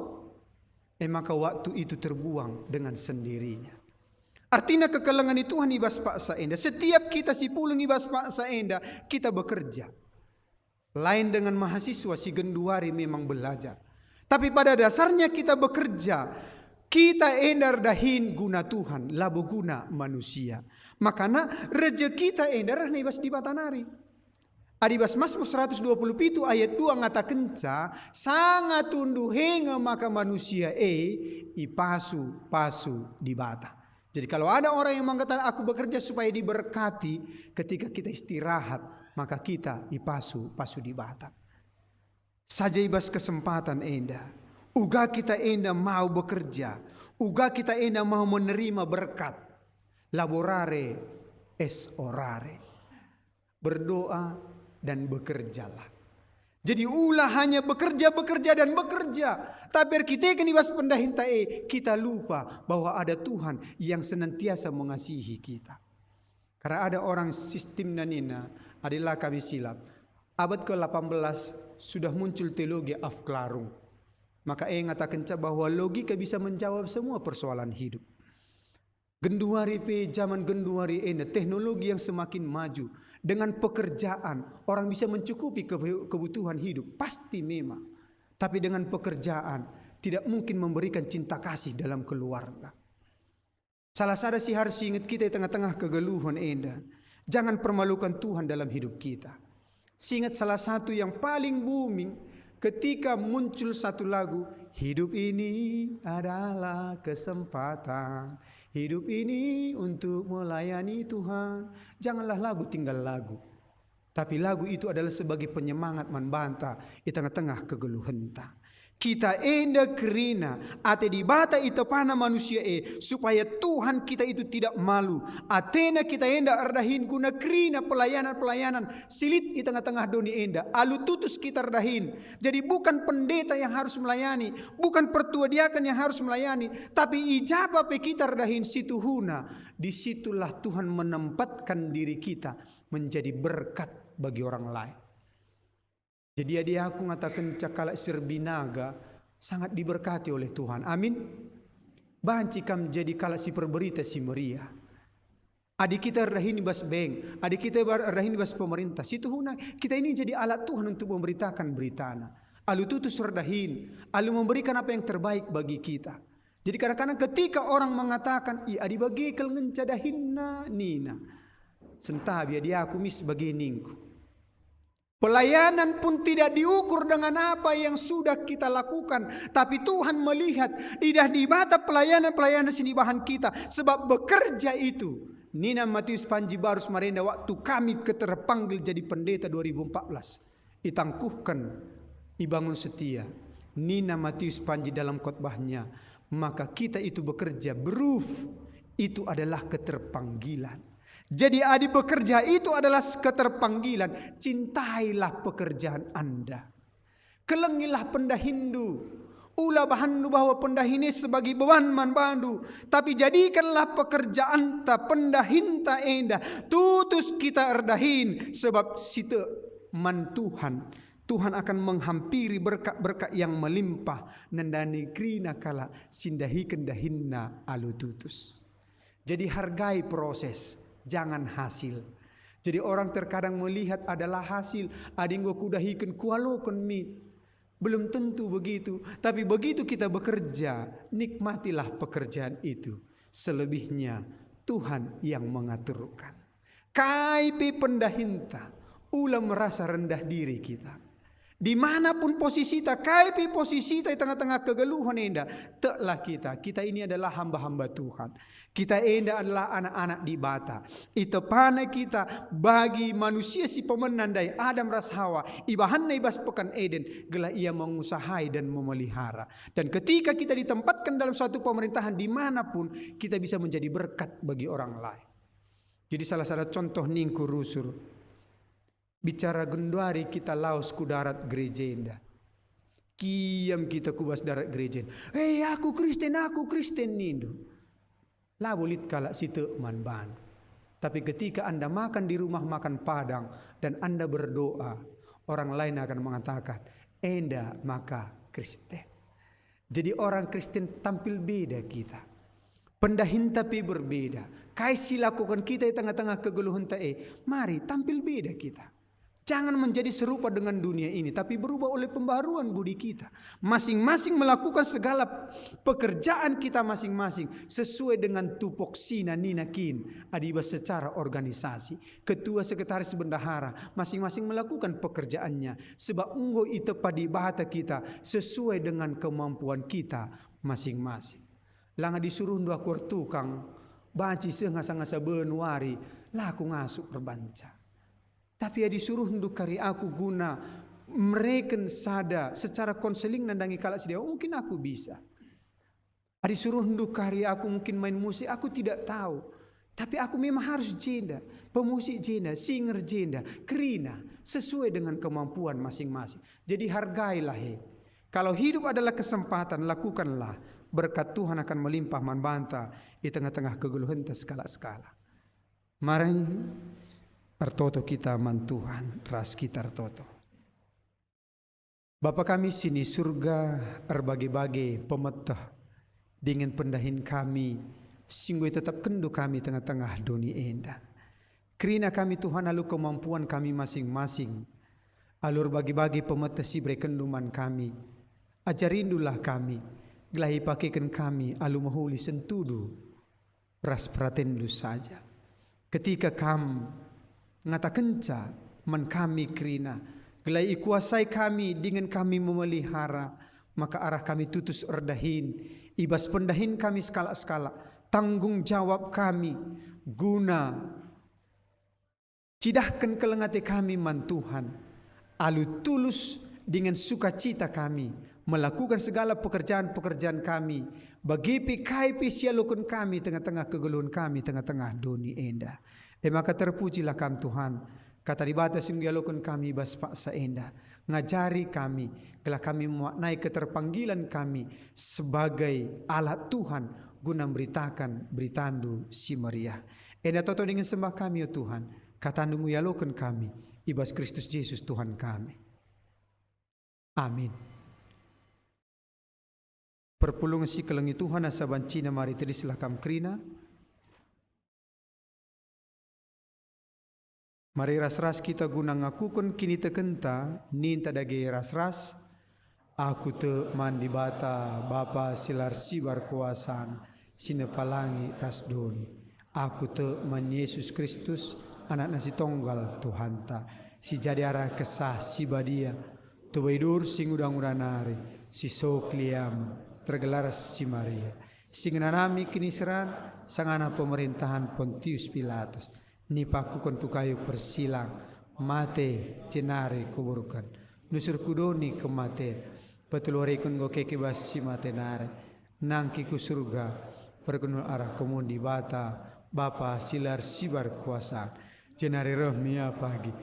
E maka waktu itu terbuang dengan sendirinya. Artina kekelengen ni Tuhan i bas paksa enda. Setiap kita si pulung i bas paksa enda, kita bekerja. Lain dengan mahasiswa si genduari memang belajar. Tapi pada dasarnya kita bekerja, kita enda erdahin guna Tuhan, labo guna manusia. Makana rejekita enda reh nai bas Dibata nari. Adi bas Mazmur seratus dua puluh pitu ayat dua ngatakenca, "Sanga tunduh e nge maka manusia e ipasu-pasu Dibata." Jadi, kalau ada orang yang mengatakan, "Aku bekerja supaya diberkati," ketika kita istirahat, maka kita ipasu-pasu Dibata. Saja i bas kesempatan enda, uga kita enda mau bekerja, uga kita enda mau menerima berkat, laborare es orare. Berdoa dan bekerjalah. Jadi, ula hanya bekerja, bekerja, dan bekerja. Tapi erkiteken i bas pendahinta e, kita lupa bahwa ada Tuhan yang senantiasa mengasihi kita. Karena ada orang sistemna nina, adi la kami silap, abad ke delapan belas sudah muncul teologi Aufklärung. Maka e ngatakenca bahwa logika bisa menjawab semua persoalan hidup. Genduari pe, jaman genduari enda, teknologi yang semakin maju, dengan pekerjaan, orang bisa mencukupi kebe-, kebutuhan hidup, pasti memang. Tapi dengan pekerjaan, tidak mungkin memberikan cinta kasih dalam keluarga. Salah sada si harus inget kita i tengah-tengah kegeluhen enda, jangan permalukan Tuhan dalam hidup kita. Singet salah satu yang paling booming, Ketika muncul satu lagu, "Hidup ini adalah kesempatan, hidup ini untuk melayani Tuhan." Janganlah lagu tinggal lagu. Tapi lagu itu adalah sebagai penyemangat man banta i tengah-tengah kegeluhenta. Kita enda kerina, ate Dibata itepana manusia e, supaya Tuhan kita itu tidak malu. Atena kita enda erdahin guna kerina pelayanan-pelayanan si lit i tengah-tengah doni enda. Alu tutus kita erdahin. Jadi bukan pendeta yang harus melayani, bukan pertua diaken yang harus melayani, tapi i ja pe kita erdahin situhuna. Disitulah Tuhan menempatkan diri kita menjadi berkat bagi orang lain. Jadi adi aku ngatakenca kalak si erbinaga sangat diberkati oleh Tuhan. Amin. Banci kam jadi kalak si perberita si meriah. Adi kita erdahin i bas bank, adi kita bar-, erdahin i bas pemerintah, situhuna kita ini jadi alat Tuhan untuk memberitakan beritana. Alu tutus erdahin, alu memberikan apa yang terbaik bagi kita. Jadi kadang-kadang ketika orang mengatakan, "Ih, adi bage kal ngenca dahinna," nina, "Sentabi adi aku mis bage ningku." Pelayanan pun tidak diukur dengan apa yang sudah kita lakukan, tapi Tuhan melihat, idah Dibata pelayanan-pelayanan si nibahan kita, sebab bekerja itu. Nina Matius panji barus marenda waktu kami keterpanggil jadi pendeta dua ribu empat belas. Itangkuhken, ibangun setia. Nina Matius panji dalam khotbahnya, maka kita itu bekerja, beruf, itu adalah keterpanggilan. Jadi adi bekerja itu adalah keterpanggilan, cintailah pekerjaan Anda. Kelengilah pendahinndu. Ula bahanndu bahwa pendahin e sebagai beban man bandu, tapi jadikanlah pekerjaanta, pendahinta enda tutus kita erdahin, sebab si tek man Tuhan. Tuhan akan menghampiri berkat-berkat yang melimpah, nandangi kerina kalak si ndahiken dahinna alu tutus. Jadi hargai proses, jangan hasil. Jadi orang terkadang melihat adalah hasil, "Adi enggo kudahiken, kualoken min." Belum tentu begitu, tapi begitu kita bekerja, nikmatilah pekerjaan itu. Selebihnya Tuhan yang mengaturkan. Kai pe pendahinta, ula merasa rendah diri kita. Dimanapun posisita, kai pe posisita i tengah-tengah kegeluhen enda, teklah kita, kita ini adalah hamba-hamba Tuhan. Kita enda adalah anak-anak Dibata. Itepana kita bagi manusia si pemena ndai, Adam ras Hawa, ibahanna i bas peken Eden, gelah ia mengusahai dan memelihara. Dan ketika kita ditempatkan dalam suatu pemerintahan dimanapun, kita bisa menjadi berkat bagi orang lain. Jadi salah sada contoh ningku rusur, bicara genduari kita lawes ku darat gereja enda. Kiam kita ku bas darat gereja enda. "Eh, aku Kristen, aku Kristen," nindu. Labo lit kalak si tek man bandu. Tapi ketika Anda makan di rumah makan Padang dan Anda berdoa, orang lain akan mengatakan, "Enda maka Kristen." Jadi orang Kristen tampil beda kita. Pendahinta pe berbeda. Kai si lakukan kita i tengah-tengah kegeluhenta e, mari tampil beda kita. Jangan menjadi serupa dengan dunia ini, tapi berubah oleh pembaharuan budi kita. Masing-masing melakukan segala pekerjaan kita masing-masing sesuai dengan tupoksina nina kin, adi bas secara organisasi. Ketua, sekretaris, bendahara, masing-masing melakukan pekerjaannya, sebab enggo itepa Dibata kita sesuai dengan kemampuan kita masing-masing. Langa disuruhndu aku ertukang, banci seh ngasa-ngasa ben wari, la aku ngasup erbanca. Tapi adi suruhndu kari aku guna mereken sada secara konseling nandangi kalak si dewa, mungkin aku bisa. Adi suruhndu kari aku mungkin main musik, aku tidak tahu. Tapi aku memang harus jenda, pemusik jenda, singer jenda, kerina, sesuai dengan kemampuan masing-masing. Jadi hargailah he. Kalau hidup adalah kesempatan, lakukanlah. Berkat Tuhan akan melimpah man banta i tengah-tengah kegeluhenta sekala-sekala. Mari ertoto kita man Tuhan, ras kita ertoto. Bapa kami si ni Surga, erbage-bage pemeteh dingen pendahin kami, si enggo itetapkenNdu kami tengah-tengah doni enda. Kerina kami Tuhan alu kemampuan kami masing-masing, alu erbage-bage pemeteh si iberekenNdu man kami. AjariNdulah kami, gelah ipakeken kami alu mehuli sentudu ras peratenNdu saja. Ketika Kam ngatakenca man kami kerina, Gelah ikuasai kami dingen kami memelihara, maka arah kami tutus erdahin, i bas pendahin kami sekalak-sekalak, tanggung jawab kami guna cidahken keleng ate kami man Tuhan, alu tulus dingen sukacita kami melakuken segala pekerjaan-pekerjaan kami, bage pe kai pe si ialoken kami tengah-tengah kegeluhen kami tengah-tengah doni enda. E maka terpujilah Kam, Tuhan, Kata Dibata si enggo ialoken kami i bas paksa enda, ngajari kami, gelah kami memaknai keterpanggilan kami sebagai alat Tuhan guna mberitaken beritandu si meriah. Enda toto dingen sembah kami, o Tuhan, KataNdu enggo ialoken kami, i bas Kristus Jesus Tuhan kami. Amin. Perpulungen si kelengi Tuhan, asa bancina mari tedislah kam kerina. Mari ras-ras kita guna ngakuken kinitekenta, ninta dage ras-ras, "Aku tek man Dibata, Bapa si la ersibar kuasana, si nepa langi ras doni. Aku tek man Yesus Kristus, Anakna si Tonggal Tuhanta, si jadi arah Kesah Si Badia, Tubai dur si nguda-nguda nari, si so keliamen, tergelar si Maria, si ngenanami kiniseran, sangana pemerintahan Pontius Pilatus, nipakuken ku kayu persilang, mate, jenari kuburken, nusur ku doni kematen, peteluariken enggo keke bas si mate nari, nangki ku Surga, perkenul arah kemun Dibata, Bapa si la ersibar kuasa, jenari reh me ia pagi."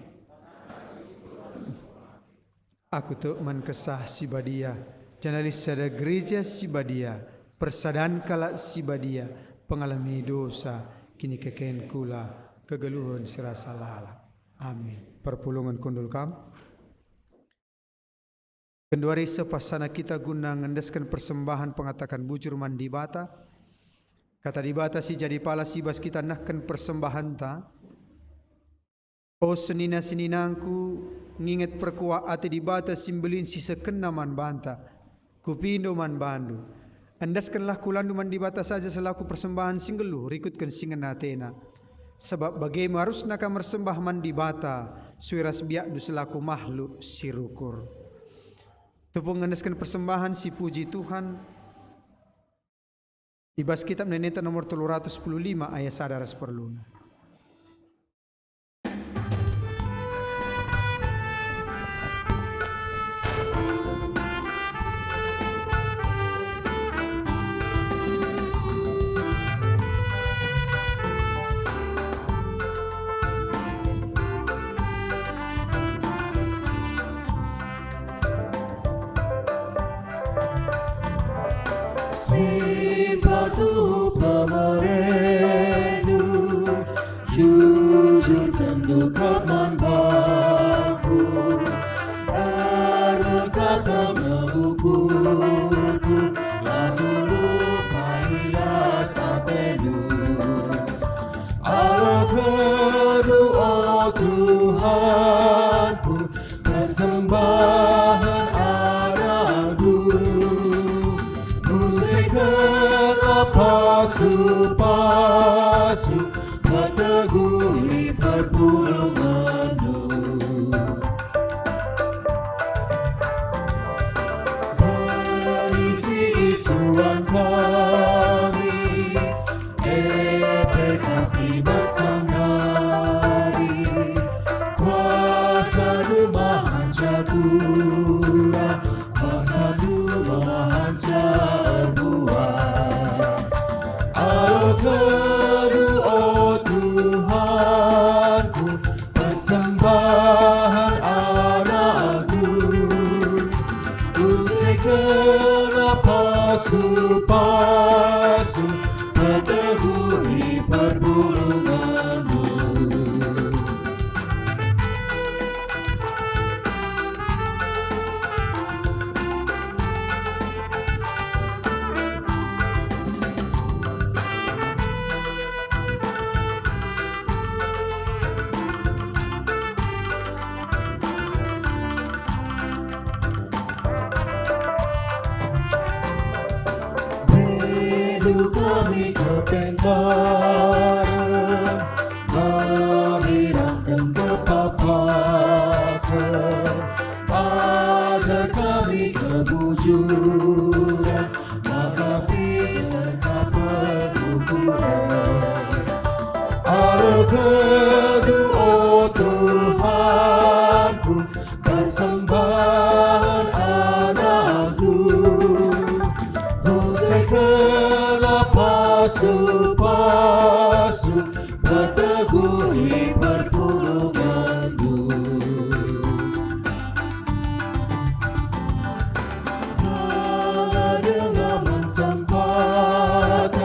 Aku tek man Kesah Si Badia, janah lit sada Gereja Si Badia, persadan kalak si badia, pengalemi dosa, kinikeken kula, kegeluhen si rasa lalap. Amin. Perpulungen kundul kam. Genduari seh pasana kita guna ngendesken persembahen pengataken bujur man Dibata. Kata Dibata si jadi palas i bas kita nehken persembahenta. O senina-seninangku, nginget perkuah ate Dibata si mbelin si sekenna man banta, kupindo man bandu. Endeskenlah kulandu man Dibata saja selaku persembahen si nggeluh rikutken si ngena ateNa. Sabap bage me arusna kam ersembah man Dibata, sue ras biakndu selaku mahluk si rukur. Tupung ngendesken persembahen si puji Tuhan, i bas Kitab Nententa nomor telu ratus sepuluh lima ayat sada ras perluna. Si patuh pemerendu, jujur kenndu kap man bangku, ermekap kap me ukurku, la kulupa lias atendu. Aku, o Tuhanku, persembahen anakndu, musekenlah pasu-pasu, peteguhi perpulungenndu. Beni si isuan kami, e pe kami bas kam nari. Kuasandu mahanca turah, kuasandu mahanca erbuah. Aku, o Tuhanku, persembahen anakndu, musekenlah pasu-pasu, peteguhi perpulungenndu. Rindu kami kepentaren, kami rangken kepapaken, Teguh, o Tuhanku, persembahen anakku. Usehkenlah pasu-pasu, peteguhi perpulungenndu. Denga man sempaten,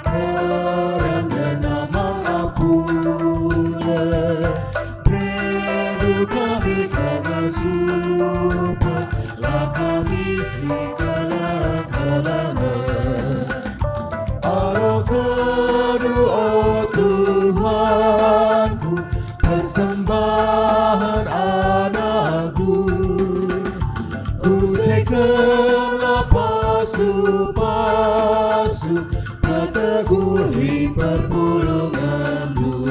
terang denga man apula. Rindu kami kengasupen, la kami sikala-kalangen. Alokendu, o Tuhanku, persembahen anakku. Usehkenlah pasu-pasu, peteguhi perpulungenndu.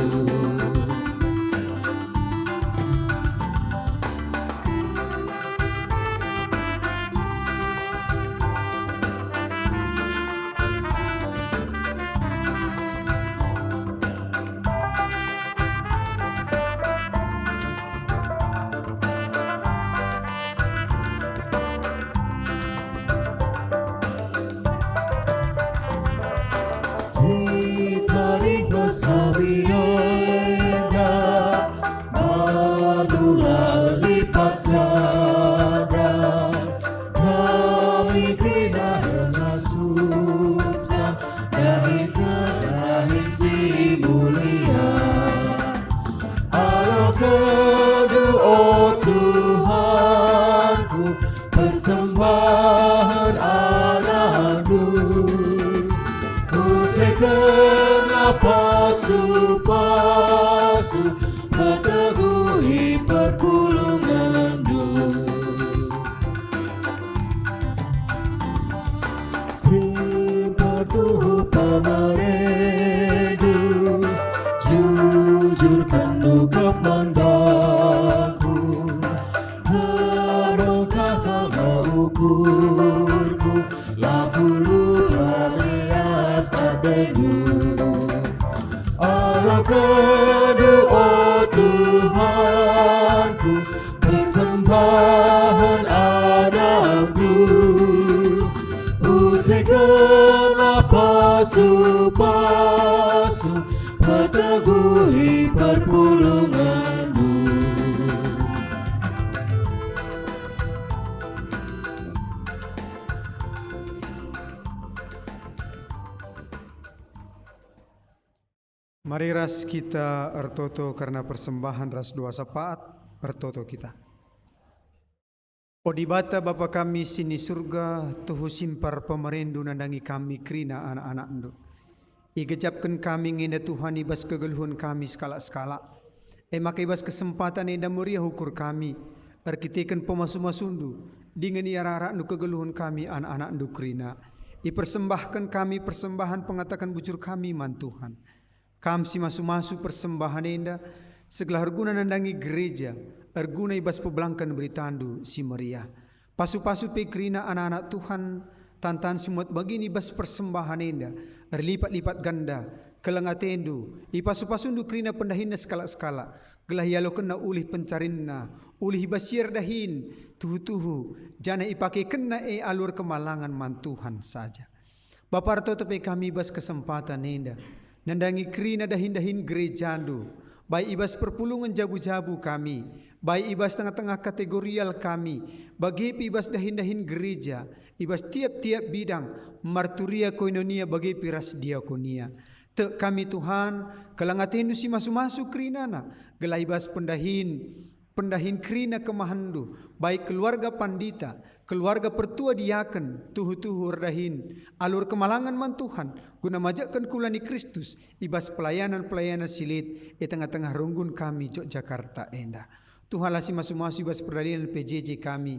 Sitari bas kami enda, bandu la lipat ganda. Kami kerina rasa suksa, dahinken dahin si mulia. Alokendu, o Tuhanku, persembahen anakku. Usehkenlah pasu-pasu, peteguhi perpulungenndu. Simpar tuhu pemerendu, jujur kenndu gep man daku. Ermengkah kal ukurku, la kulupas lias atendu. Alokendu, o Tuhanku, persembahen anakku. Usehkenlah pasu-pasu, peteguhi perpulungenndu. Mari ras kita ertoto kerna persembahen ras doa syafaat, ertoto kita. O Dibata, Bapa kami si ni Surga, tuhu simpar pemerendu nandangi kami kerina anak-anakNdu. Igejapken kami nge enda Tuhan i bas kegeluhen kami sekalak-sekalak. E maka i bas kesempatan enda meriah ukur kami, erkiteken pemasu-masuNdu, dingen iarah-arahNdu kegeluhen kami anak-anakNdu kerina. Ipersembahken kami persembahen pengataken bujur kami man Tuhan. Kam si masu-masu persembahen enda, segelah erguna nandangi gereja, erguna i bas pebelangken beritaNdu si meriah. Pasu-pasu pe kerina anak-anak Tuhan, tan-tan si muat bagin i bas persembahen enda, erlipat-lipat ganda, keleng ateNdu, ipasu-pasuNdu kerina pendahinna sekalak-sekalak, gelah ialokenna ulih pencarinna, ulih i bas si erdahin, tuhu-tuhu, janah ipakekenna e alu erkemalangen man Tuhan saja. Bapa, ertoto pe kami bas kesempatan enda, nandangi kerina dahin-dahin gerejaNdu, bai i bas perpulungen jabu-jabu kami, bai i bas tengah-tengah kategorial kami, bage pe i bas dahin-dahin gereja, i bas tiap-tiap bidang, marturia, koinonia, bage pe ras diakonia. Tek kami, Tuhan, keleng ateNdu si masu-masu kerinana, gelah i bas pendahin, pendahin kerina kemahenNdu, bai keluarga pandita, keluarga pertua diaken, tuhu-tuhu erdahin, alu erkemalangen man Tuhan, guna majekken kula ni Kristus i bas pelayanan-pelayanan si lit i tengah-tengah runggun kami Yogyakarta enda. Tuhanlah si masu-masu i bas perdalanen P J J kami,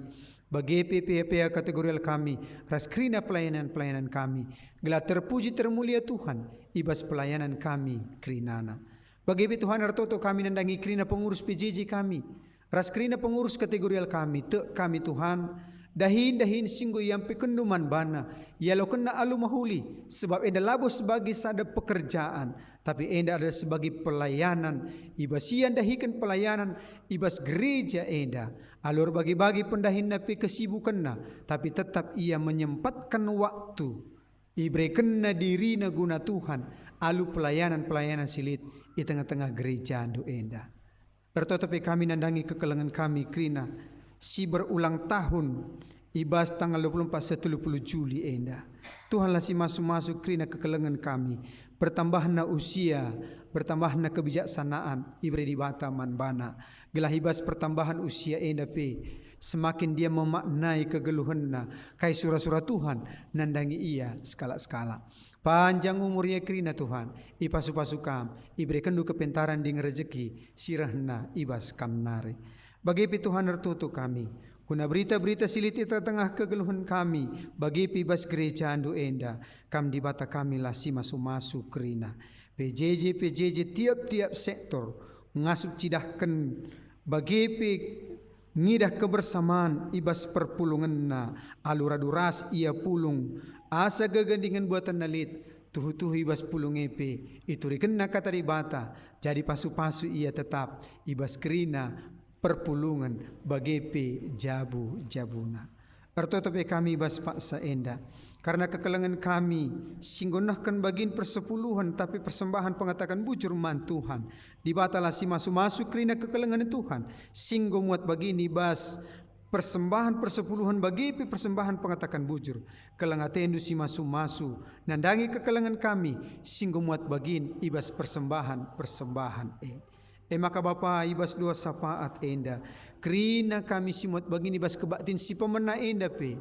bage pe P H P kategorial kami, ras kerina pelayanan-pelayanan kami, gelah terpuji termulia Tuhan i bas pelayanan kami kerinana. Bage pe Tuhan, ertoto kami nandangi kerina pengurus P J J kami, ras kerina pengurus kategorial kami, tek kami Tuhan, Dahin-dahin si enggo iampekenndu man bana, ialokenna alu mehuli, sebab enda labo sebagai sada pekerjaan, tapi enda adalah sebagai pelayanan. I bas ia ndahiken pelayanan i bas gereja enda. Alu erbagi-bagi pendahinna pe kesibukenna, tapi tetap ia menyempatken waktu. Iberekenna dirina guna Tuhan alu pelayanan-pelayanan si lit i tengah-tengah gerejandu enda. Ertoto pe kami nandangi kekelengen kami kerina si berulang tahun i bas tanggal dua puluh empat seh telu puluh Juli enda. Tuhanlah si masu-masu kerina kekelengen kami, bertambahna usia, bertambahna kebijaksanaan ibere Dibata man bana, gelah i bas pertambahan usia enda pe semakin dia memaknai kegeluhenna kai sura-sura Tuhan nandangi ia sekalak-sekalak. Panjang umur ia kerina Tuhan, ipasu-pasu kam, iberekenndu kepentaran dingen rejeki si rehna i bas kam nari. Bage pe Tuhan ertoto kami, guna berita-berita si lit i tengah-tengah kegeluhen kami, bage pe i bas gerejandu enda, kam Dibata kamilah si masu-masu kerina. P J J, P J J tiap-tiap sektor, ngasup cidahken bage pe ngidah kebersaman i bas perpulungenna, alu radu ras ia pulung, asa gegeh dingen buatenna lit, tuhu-tuhu i bas pulung e pe iturikenna kata Dibata, jadi pasu-pasu ia tetap i bas kerina perpulungen bage pe jabu-jabuna. Ertoto pe kami i bas paksa enda, kerna kekelengen kami si enggo nehken bagin persepuluhen, tapi persembahen pengataken bujur man Tuhan. Dibatalah si masu-masu kerina kekelengen Tuhan, si enggo muat bagin i bas persembahen persepuluhen bage pe persembahen pengataken bujur. Keleng atendu si masu-masu nandangi kekelengen kami si enggo muat bagin i bas persembahen-persembahen e. E maka Bapa, i bas dua sapaat enda, kerina kami si muat bagin i bas kebaktin si pemena enda pe,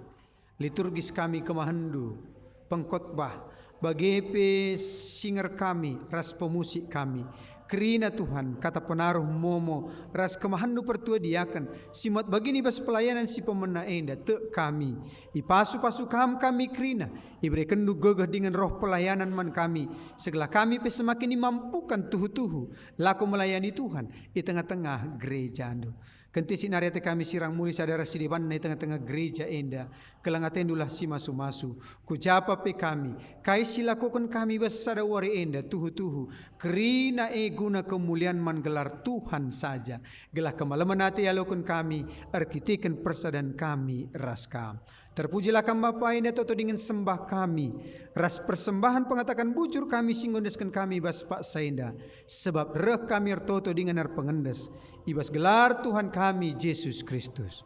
liturgis kami kemahenNdu, pengkotbah, bage pe singer kami ras pemusik kami. Kerina Tuhan, kata penaruh momo ras kemahenNdu pertua diaken, si muat bagin i bas pelayanan si pemena enda, tek kami. Ipasu-pasu Kam kami kerina, iberekenNdu gegeh dingen roh pelayanan man kami, segelah kami pe semakin imampukan tuhu-tuhu lako melayani Tuhan i tengah-tengah gerejaNdu. Kentisik nari ate kami sirang mulih sada ras si debanna i tengah-tengah gereja enda, keleng atendulah si masu-masu. Kujapa pe kami, kai si lakoken kami bas sada wari enda tuhu-tuhu, kerina e guna kemulian man gelar Tuhan saja, gelah kemalemen ate ialoken kami erkiteken persadan kami ras Kam. Terpujilah Kam Bapa enda toto dingen sembah kami, ras persembahen pengataken bujur kami si enggo endesken kami bas paksa enda, sebab reh kami ertoto dingen erpengendes i bas gelar Tuhan kami Jesus Kristus.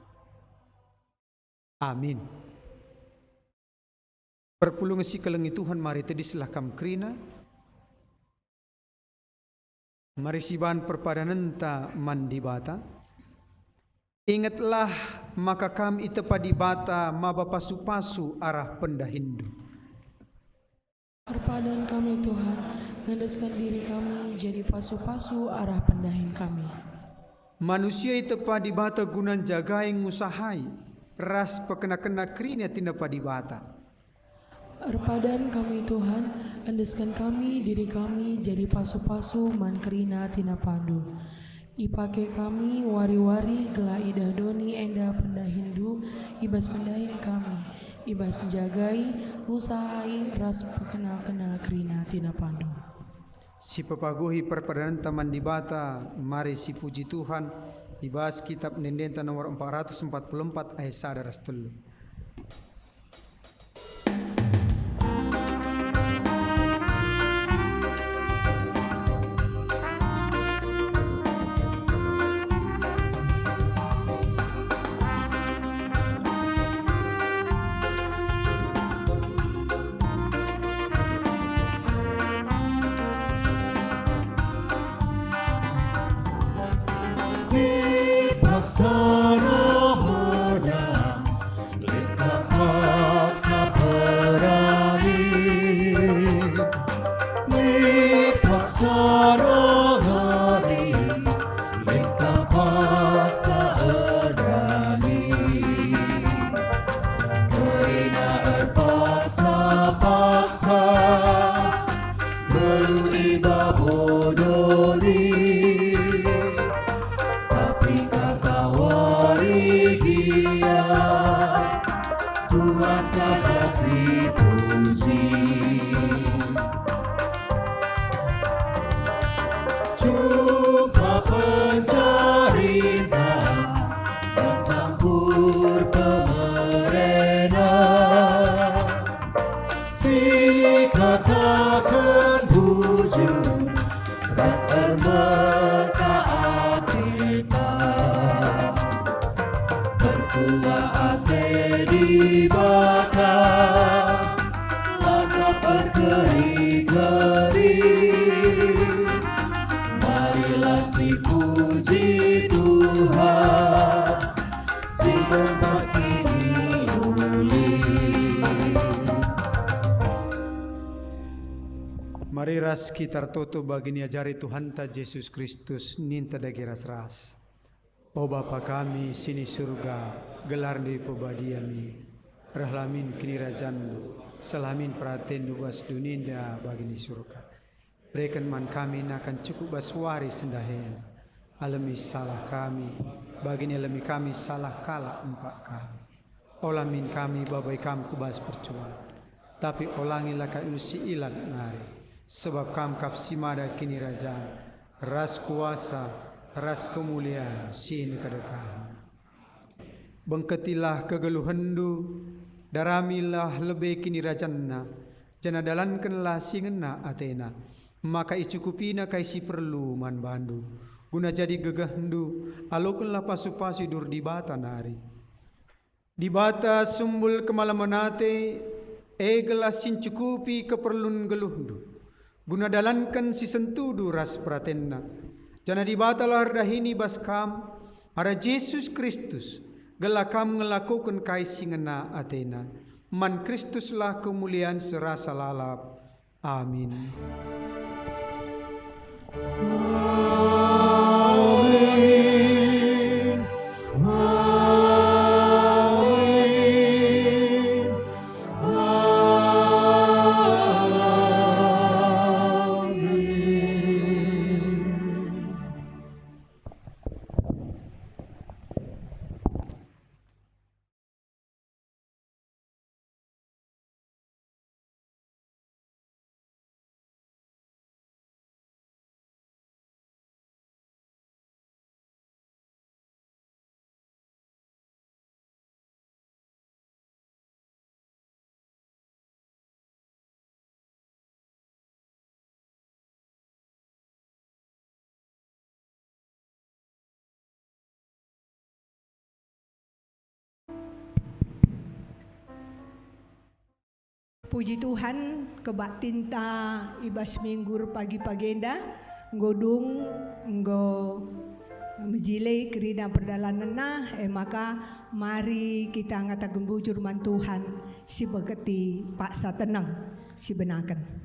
Amin. Perpulungen si kelengi Tuhan, mari tedislah kam kerina. Mari siban perpadanenta man Dibata. Ingetlah maka kam itepa Dibata maba pasu-pasu arah pendahinndu. Erpadan kami, Tuhan, ngendesken diri kami jadi pasu-pasu arah pendahin kami. Manusia itepa Dibata guna njagai, ngusahai, ras pekena-kena kerina tinepa Dibata. Erpadan kami, Tuhan, endesken kami diri kami jadi pasu-pasu man kerina tinapaNdu. Ipake kami wari-wari gelah idah doni enda pendahiNdu i bas pendahin kami, i bas njagai, ngusahai, ras pekena-kena kerina tinapaNdu. Sipepaguhi perpadanenta man Dibata, mari sipuji Tuhan, i bas Kitab Ende-endenta nomor empat ratus empat puluh empat ayat sada ras telu. Dipaksa nomorna, lit ka paksa peradi. Lit paksa nomorna, lit ka paksa erdahin. Kerina erpaksa-paksa, kelu i babo doni, tapi katawari gia, Akan bujur ras ermekah ateta, perkuah ate Dibata, la ka perkeri-keri. Marilah sipuji Tuhan, si bas kiniulin. Mari ras kita ertoto bagi niajari Tuhanta Jesus Kristus, ninta dage ras-ras. O Bapa kami si ni Surga, gelarNdu ipebadia min. Rehlah min kinirajanNdu, sehlah min peratenNdu bas doni enda bagi ni Surga. Bereken man kami nakan cukup bas wari si ndai enda. Alemi salah kami, bagi ni alemi kami salah kalak empak kami. Ola min kami babai Kam ku bas percuan, tapi olangilah kami si ilat nari, sebab Kam kap si mada kinirajan, ras kuasa, ras kemulian si ndekah-ndekahna. Bengketilah kegeluhenNdu, daramilah lebe kinirajanna, janah dalankenlah si ngena atena, maka icukupina kai si perlu man bandu, guna jadi gegehndu, alokenlah pasu-pasu idur Dibata nari. Dibata sumbul kemalemen ate, e gelah si ncukupi keperlun geluhndu, guna dalanken si sentudu ras peratenNa. Janah Dibatalah erdahin i bas kam, arah Jesus Kristus, gelah kam ngelakoken kai si ngena ateNa. Man Kristuslah kemulian serasa lalap. Amin. Amin. Amin. Amin. Puji Tuhan, kebaktinta i bas minggu erpagi-pagi enda enggo dung, enggo mejile kerina perdalanenna, e maka mari kita ngataken bujur man Tuhan, sibengketi paksa teneng, sibenaken.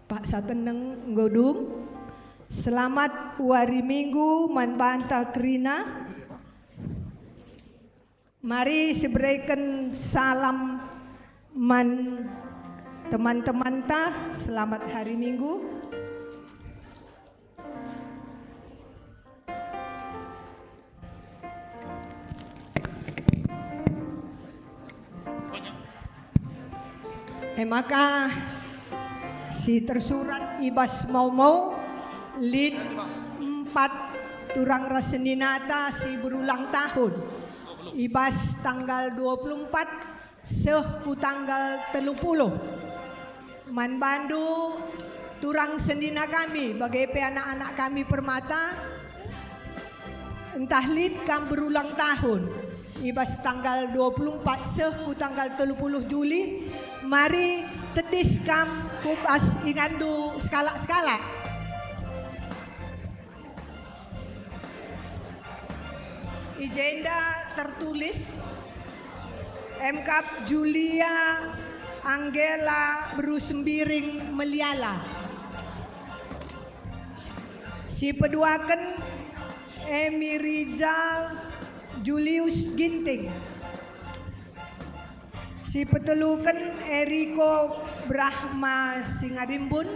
Paksa teneng enggo dung. Selamat wari Minggu man banta kerina. Mari sibereken salam man teman-temanta, selamat hari Minggu. E maka si tersurat i bas mau-mau, lit empat turang ras seninata si berulang tahun. I bas tanggal dua puluh empat seh ku tanggal telu puluh. Man bandu turang senina kami, bage pe anak-anak kami permata, ntah lit kam berulang tahun, i bas tanggal dua puluh empat seh ku tanggal telu puluh Juli, mari tedis kam ku bas inganndu sekalak-sekalak. I jenda tertulis, M Kap Julia Anggela Beru Sembiring Meliala. Si peduaken, Emi Rijal Julius Ginting. Si peteluken, Eriko Brahma Singarimbun.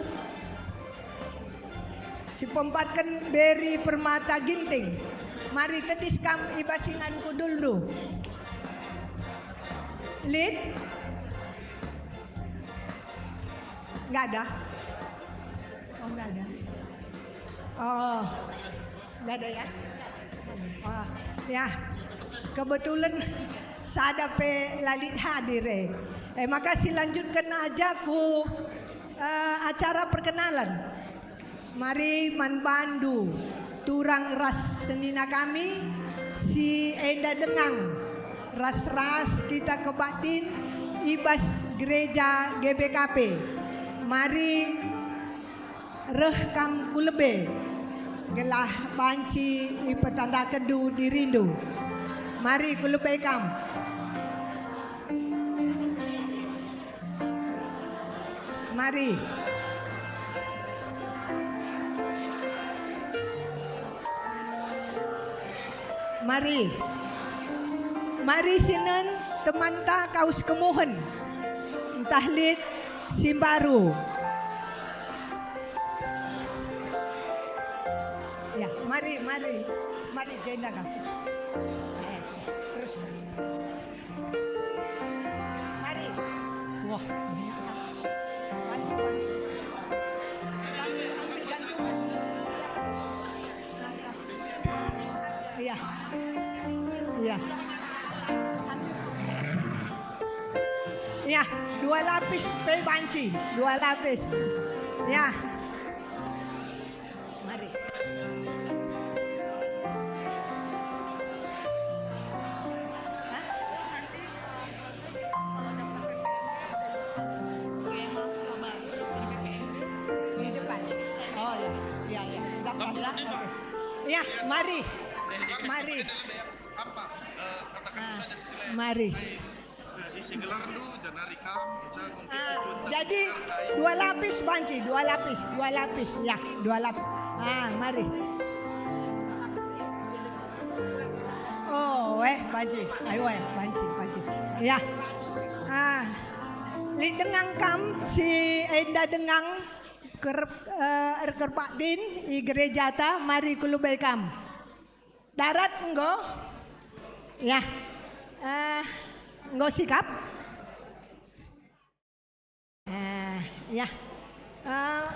Si peempatken, Beri Permata Ginting. Mari tedis kam i bas ingan kundulndu. Lit. Nggak ada? Oh, nggak ada. Oh, nggak ada ya? Oh, ya. Kebetulan sada pe la lit hadir, eh. Eh, maka silanjutken aja ku, eh, acara perkenalan. Mari man bandu turang ras senina kami si enda dengang ras-ras kita kebaktin i bas gereja G B K P. Mari reh kam ku lebe, gelah banci ipetandakenndu dirindu. Mari ku lebe kam. Mari. Mari. Mari sinen temanta kaus kemuhen. Ntah lit si mbaru. Ya, mari, mari. Mari, jenda kam. Eh, terus. Mari. Wah, banyak. Bantu, bantu. Ambil gantungan. Iya. Iya. Ambil. Iya, dua lapis pe banci, dua lapis. Ya. Mari. Hah? Di depan. Oh, ya. Ya, ya. Daftarlah. Oke. Ya, mari. Mari. Ah, mari. Eh, isi gelarndu, janari kam, nca mungkin Ah, tujuan tak jadi didengarkai. Dua lapis banci, dua lapis, dua lapis, ya, dua lapis. Ah, mari. Oh, eh, banci. Ayo, eh, banci, banci. Ya. Ah, lit dengang kam, si enda dengang ker-, eh, erkerbaktin i gerejata, mari ku lebe kam. Darat enggo? Ya. Eh, enggo sikap? Eh, ya. Eh,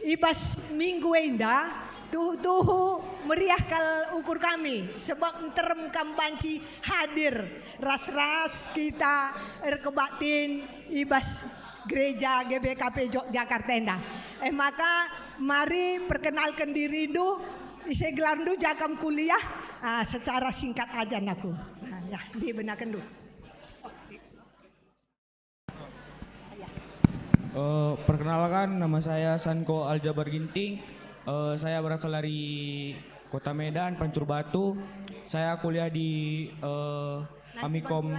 i bas minggu enda, tuhu-tuhu meriah kal ukur kami, sebab nterem kam banci hadir ras-ras kita erkebaktin i bas Gereja G B K P Jogjakarta enda. Eh, maka mari perkenalken dirindu, ise gelarndu, ja kam kuliah, ah, secara singkat aja naku. Ah, ya, dibenakenndu. Eh, perkenalkan, nama saya Sanko Aljabar Ginting. Eh, saya berasal dari Kota Medan, Pancur Batu. Saya kuliah di, eh, Amikom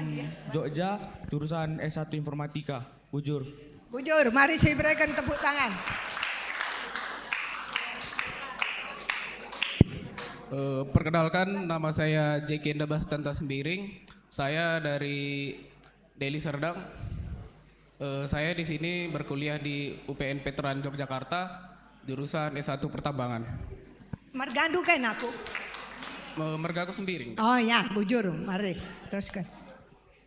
Jogja, jurusan S satu Informatika. Bujur. Bujur, mari sibereken tepuk tangan. Eh, perkenalkan, nama saya J K Enda Bastanta Sembiring. Saya dari Deli Serdang. Eh, saya di sini berkuliah di U P N Veteran Yogyakarta, jurusan S satu Pertambangan. Margandu kai naku? Eh, mergaku Sembiring. Oh ya, bujur, mari teruskan.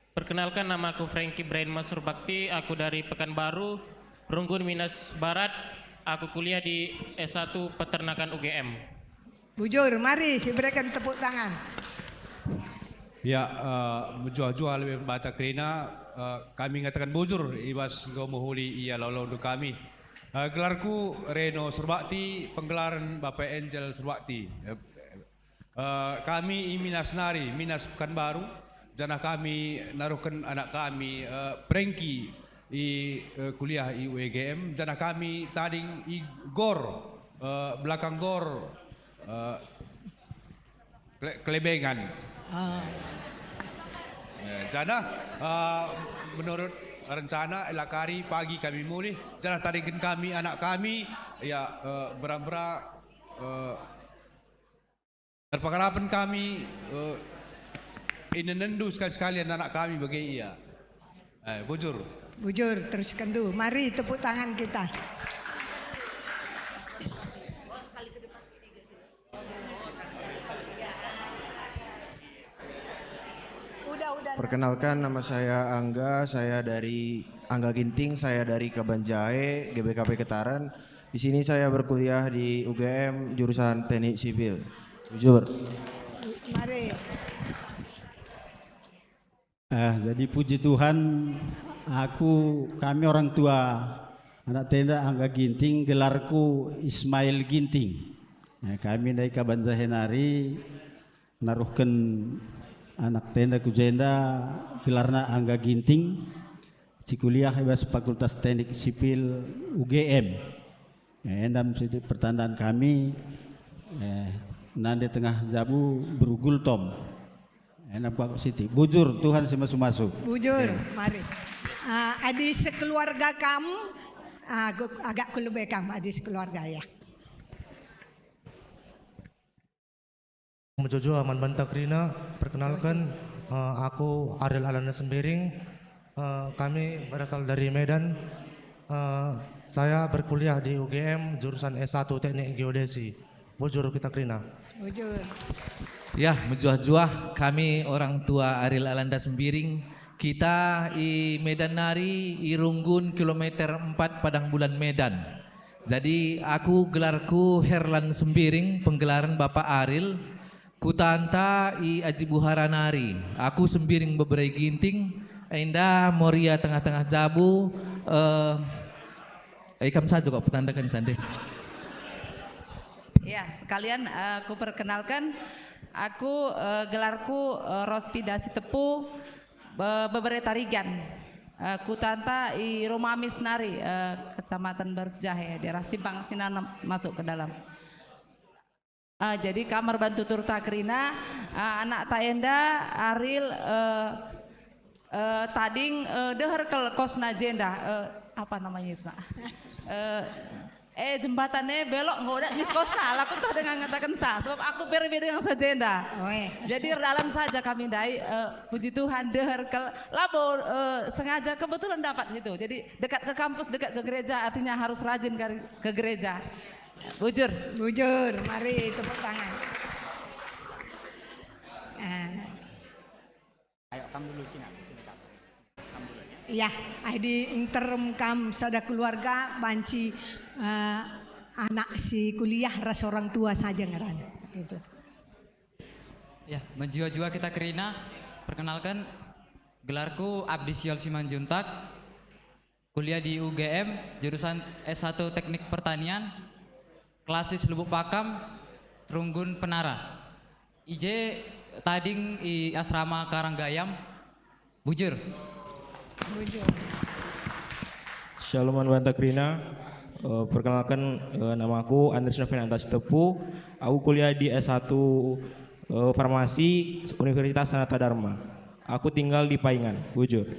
Perkenalkan, namaku Frankie Brain Masur Bakti, aku dari Pekanbaru, Runggun, Minas Barat. Aku kuliah di S satu Peternakan U G M. Bujur, mari sibereken tepuk tangan. Ya, eh, mejuah-juah lebe mata kerina, eh, kami ngataken bujur i bas enggo mehuli ia laulaundu kami. Eh, gelarku Reno Surbakti, penggelaren Bapa Angel Surbakti. Eh, Eh, kami i Minas nari, Minas Pekanbaru, janah kami naruhken anak kami, eh, Prengki i, eh, kuliah i U E G M, janah kami tading i gor, eh, belakang gor, eh, Kele-, Kelebengan. Ah. Eh, janah, eh, menurut rencana, elak kari pagi kami mulih, janah tadingken kami anak kami, ya, eh, bera-bera, eh, Erpengarapen kami, eh, inenenndu sekali-sekali anak kami bage ia. Eh, bujur. Bujur, teruskenndu. Mari tepuk tangan kita. Udah, udah. Perkenalkan, nama saya Angga, saya dari Angga Ginting, saya dari Kabanjahe, G B K P Ketaran. Di sini saya berkuliah di U G M, jurusan Teknik Sipil. Bujur. Mari. Eh, jadi puji Tuhan, aku, kami orang tua anak tenda Angga Ginting, gelarku Ismail Ginting. Eh, kami ndai Kabanjahe nari, naruhken anak tenda ku jenda, gelarna Angga Ginting, si kuliah i bas Fakultas Teknik Sipil U G M. Eh, enda me sitik pertandaan kami, eh, nande tengah jabu beru Gultom. Enda me kuakap sitik. Bujur, Tuhan si masu-masu. Bujur, eh. Mari. Ah, adi sekeluarga kam, ah, gu-, agak ku lebe kam, adi sekeluarga, ya. Mejuah-juah man banta kerina, perkenalken, eh, aku Ariel Alana Sembiring. Eh, kami berasal dari Medan. Eh, saya berkuliah di U G M, jurusan S satu Teknik Geodesi. Bujur kita kerina. Bujur. Ya, mejuah-juah kami orang tua Ariel Alanda Sembiring. Kita i Medan nari, i runggun kilometer empat Padang Bulan Medan. Jadi, aku gelarku Herlan Sembiring, penggelaran Bapak Aril. Kutanta i Aji Buhara nari. Aku Sembiring bebere Ginting, enda Moria tengah-tengah jabu, eh, eh, ikam saja kok petandaken sande. Ya, sekalian, eh, kuperkenalkan, aku, eh, gelarku, eh, Rospida Sitepu, be-, bebere Tarigan. Eh, kutanta i Rumamis nari, eh, Kecamatan Barus Jahe, daerah Simpang Sinanem masuk ke dalam. Eh, jadi kam erban tuturta kerina, eh, anakta enda Aril, eh, eh, tading, eh, deher kal kosna jenda, eh, apa namanya itu, nak? Eh, eh, jembatan e belok enggo dak mis kosna, la kuntah denga ngatakensa, sebab aku bere-bere denga sa jenda. Oe. Jadi erdalan saja kami ndai, eh, puji Tuhan, deher kal, labo, eh, sengaja, kebetulan dapat situ. Jadi dekat ke kampus, dekat ke gereja, artinya harus rajin kari ke gereja. Bujur. Bujur, mari tepuk tangan. Eh. Ayo, kam dulu sini, sini kam. Kam dulu, ya. Ya, adi nterem kam sada keluarga banci, eh, anak si kuliah ras orang tua saja ngaran. Gitu. Ya, mejuah-juah kita kerina. Perkenalkan, gelarku Abdi Siol Simanjuntak. Kuliah di U G M, jurusan S satu Teknik Pertanian, klasis Lubuk Pakam, Runggun Penara. I je tading i asrama Karanggayam, bujur. Bujur. Shalom man banta kerina. Eh, perkenalkan, eh, namaku Andres Noviananta Sitepu. Aku kuliah di S satu, eh, Farmasi Universitas Sanata Dharma. Aku tinggal di Paingan, bujur.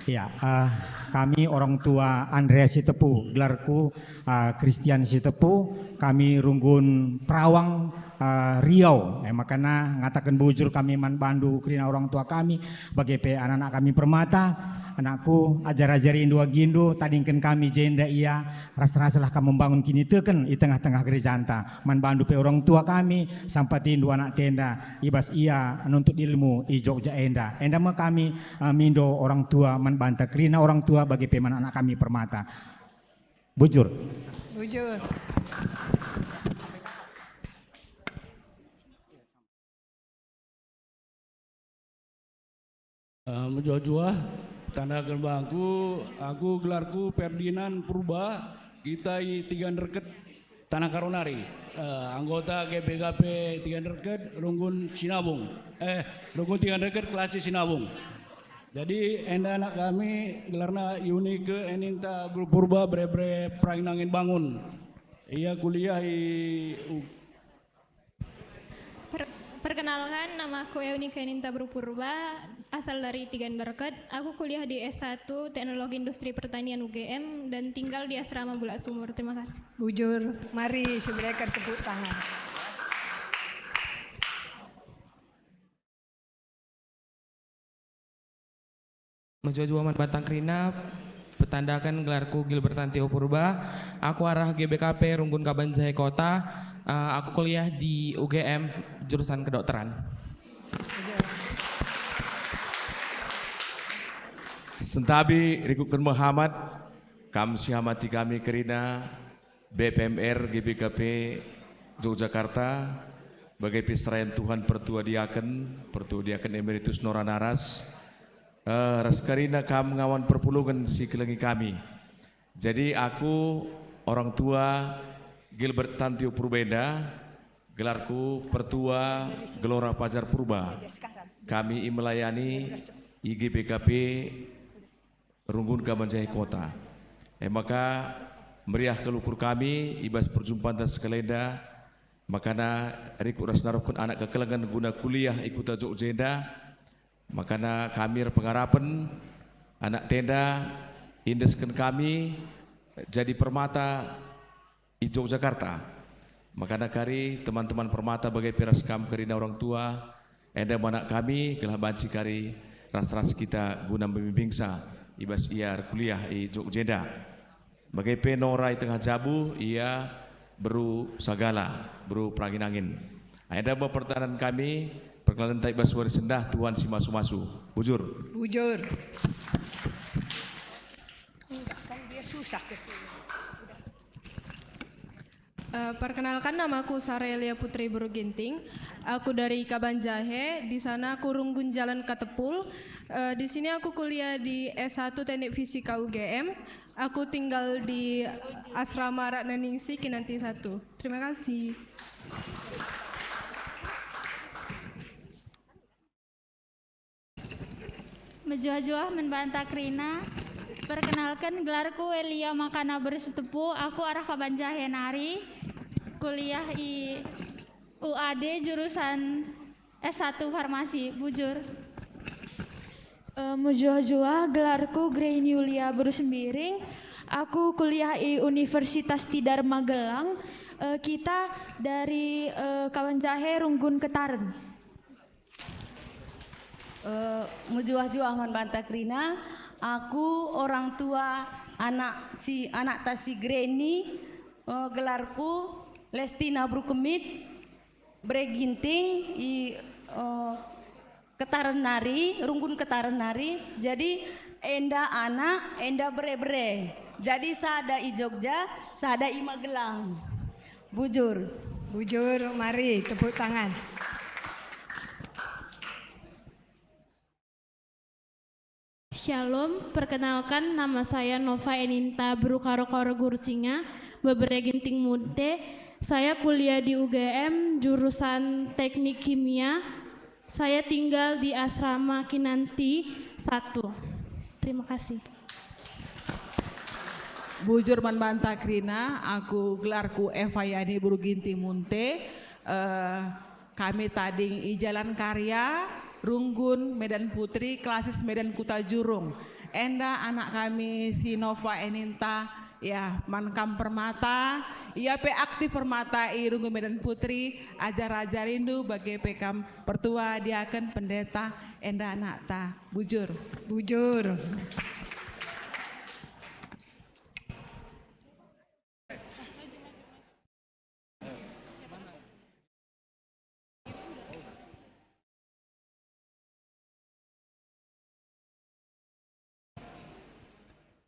Ya, eh, kami orang tua Andreas Sitepu, gelarku, eh, Christian Sitepu, kami runggun Perawang, eh, Riau. Eh, makana ngataken bujur kami man bandu kerina orang tua kami, bage pe anak-anak kami permata, anakku, ajar-ajarindu agindu, tadingken kami jenda ia, ras-raslah kam membangun kiniteken i tengah-tengah gerejanta. Man bandu pe orang tua kami, sampatindu anak tenda, i bas ia nuntut ilmu i Jogja enda. Enda me kami, eh, mindo orang tua man banta kerina orang tua bage pe man anak kami permata. Bujur. Bujur. Eh, mejuah-juah, tanda kembangku, aku gelarku Ferdinand Purba, kita i Tiga Nderket, Tanah Karo nari. Eh, anggota G P K P Tiga Nderket, Runggun Sinabung. Eh, Runggun Tiga Nderket, Kelasi Sinabung. Jadi, enda anak kami, gelarna Yunike Eninta Guru Purba, bere-bere Perangin Angin Bangun. Ia kuliah i U-, Per-, perkenalkan, nama aku Eunika Ninta Beru Purba, asal dari Tiga Nderket. Aku kuliah di S satu Teknologi Industri Pertanian U G M dan tinggal di Asrama Bulak Sumur. Terima kasih. Bujur, mari sibereken tepuk tangan. Mejuah-juah man banta kerina, petandaken gelarku Gilbertantio Purba. Aku arah G B K P Runggun Kabanjahe Kota. Eh, aku kuliah di U G M, jurusan kedokteran. Sentabi rikutken Muhammad, kam si hamati kami kerina B P M R G B K P Yogyakarta, bage pe serayan Tuhan pertua diaken, pertua diaken emeritus Nora Naras, eh, ras kerina kam ngawan perpulungen si kelengi kami. Jadi aku orang tua Gilbert Tantio Purba enda, gelarku Pertua Gelora Pajar Purba. Kami i melayani i G B K P Runggun Kabanjahe Kota. E maka meriah kal ukur kami i bas perjumpanta sekalenda, makana rikut ras naruhken anak kekelengen guna kuliah i kuta Jogja enda. Makana kami erpengarapen anak tenda iendesken kami jadi permata i Yogyakarta. Makana kari teman-teman permata bage pe ras kam kerina orang tua, enda me anak kami gelah banci kari ras-ras kita guna mbimbingsa i bas ia erkuliah i Jogja enda. Bage pe Nora i tengah jabu, ia beru Sagala, beru Perangin-angin. Enda me pertahanan kami, perkenalenta i bas wari sendah Tuhan si masu-masu. Bujur. Bujur. Enggak, kan dia susah ke sini. Eh, perkenalkan, namaku Sarelia Putri Beru Ginting. Aku dari Kabanjahe, di sana aku Runggun Jalan Katepul. Eh, di sini aku kuliah di S satu Teknik Fisika U G M. Aku tinggal di asrama Ratna Ningsih, Kinanti satu. Terima kasih. Mejuah-juah man banta kerina. Perkenalken, gelarku Elia Makana Bersetepu, aku arah Kabanjahe nari, kuliah i U A D jurusan S satu Farmasi, bujur. Eh, mejuah-juah, gelarku Grain Yulia Beru Sembiring. Aku kuliah i Universitas Tidar Magelang. Eh, kita dari, eh, Kabanjahe Runggun Ketaren. Eh, mejuah-juah man banta kerina. Aku orang tua anak si, anakta si Grain, eh, gelarku Lestina Beru Kemit. Bere Ginting i, eh, Ketaren nari, Runggun Ketaren nari. Jadi enda anak, enda bere-bere. Jadi sada i Jogja, sada i Magelang. Bujur. Bujur, mari tepuk tangan. Shalom, perkenalkan, nama saya Nova Eninta Beru Karo-karo Guru Singa, bebere Ginting Munte. Saya kuliah di U G M, jurusan Teknik Kimia. Saya tinggal di asrama Kinanti satu. Terima kasih. Bujur man banta kerina, aku gelarku Eva Yani Beru Ginting Munte. Eh, Kami tading i Jalan Karya, Runggun, Medan Putri, Klasis Medan Kuta Jurung. Enda anak kami si Nova Eninta, ya, man kam permata, ia pe aktif permata i Runggun Medan Putri, ajar-ajarindu bage pe kam pertua, diaken, pendeta, enda anakta. Bujur. Bujur.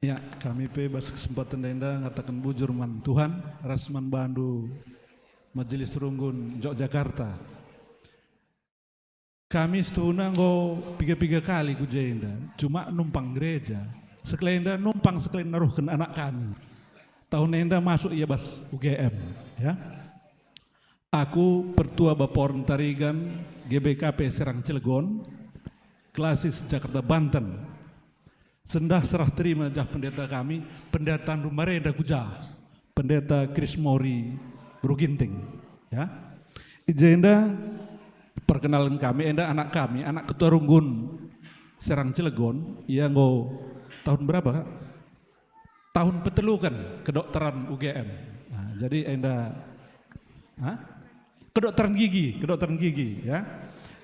Ya, kami pe bas kesempatan enda ngataken bujur man Tuhan ras man bandu Majelis Runggun Jogjakarta. Kami situhuna enggo piga-piga kali ku jenda, cuma numpang gereja. Sekalenda numpang, sekalenda naruhken anak kami. Tahun enda masuk ia bas U G M, ya. Aku pertua Baporen Tarigan, G B K P Serang Cilegon, Klasis Jakarta Banten. Sendah serah terima jah pendeta kami, pendetandu marenda ku ja, Pendeta Chris Mori Beru Ginting, ya. I jenda perkenalken kami, enda anak kami, anak ketua runggun Serang Cilegon, ia enggo tahun berapa, Kak? Tahun peteluken kedokteran U G M. Nah, jadi enda, ha? Kedokteran gigi, kedokteran gigi, ya.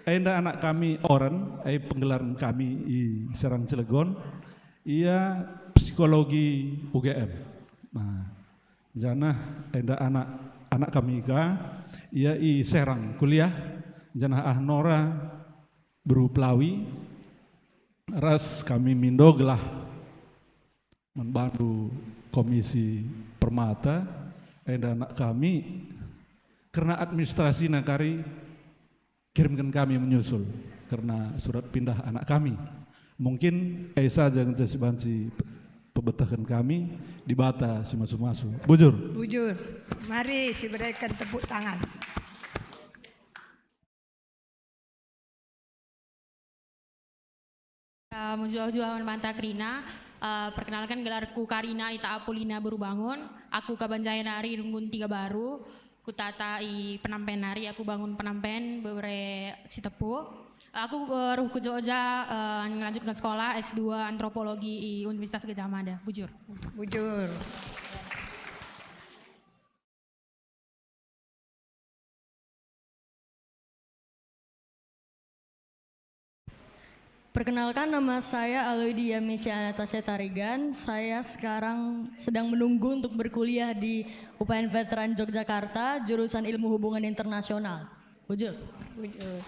Enda anak kami Oren, eh, penggelaran kami i Serang Cilegon, ia psikologi U G M. Nah, janah enda anak, anak kami ka, ia i Serang kuliah, janah ah Nora Beru Pelawi, Ras kami mindo gelah man bandu Komisi Permata, enda anak kami, kerna administrasina kari kirimken kami menyusul, kerna surat pindah anak kami. Mungkin e saja ngenca si banci pe-, pebetehken kami, Dibata si masu-masu. Bujur. Bujur. Mari sibereken tepuk tangan. Eh, mejuah-juah man banta kerina. Eh, perkenalken, gelarku Karina Ita Apulina Berubangun. Aku kaban jahe nari runggun Tiga Baru. Kutata i penampen nari, aku bangun penampen bebere Sitepu. Aku, eh, reh ku Jogja, eh, ngelanjutken sekolah S dua Antropologi i Universitas Gajah Mada. Bujur. Bujur. Perkenalkan, nama saya Aloydia Misha Anastasia Tarigan. Saya sekarang sedang menunggu untuk berkuliah di U P N Veteran Yogyakarta, jurusan Ilmu Hubungan Internasional. Bujur. Bujur.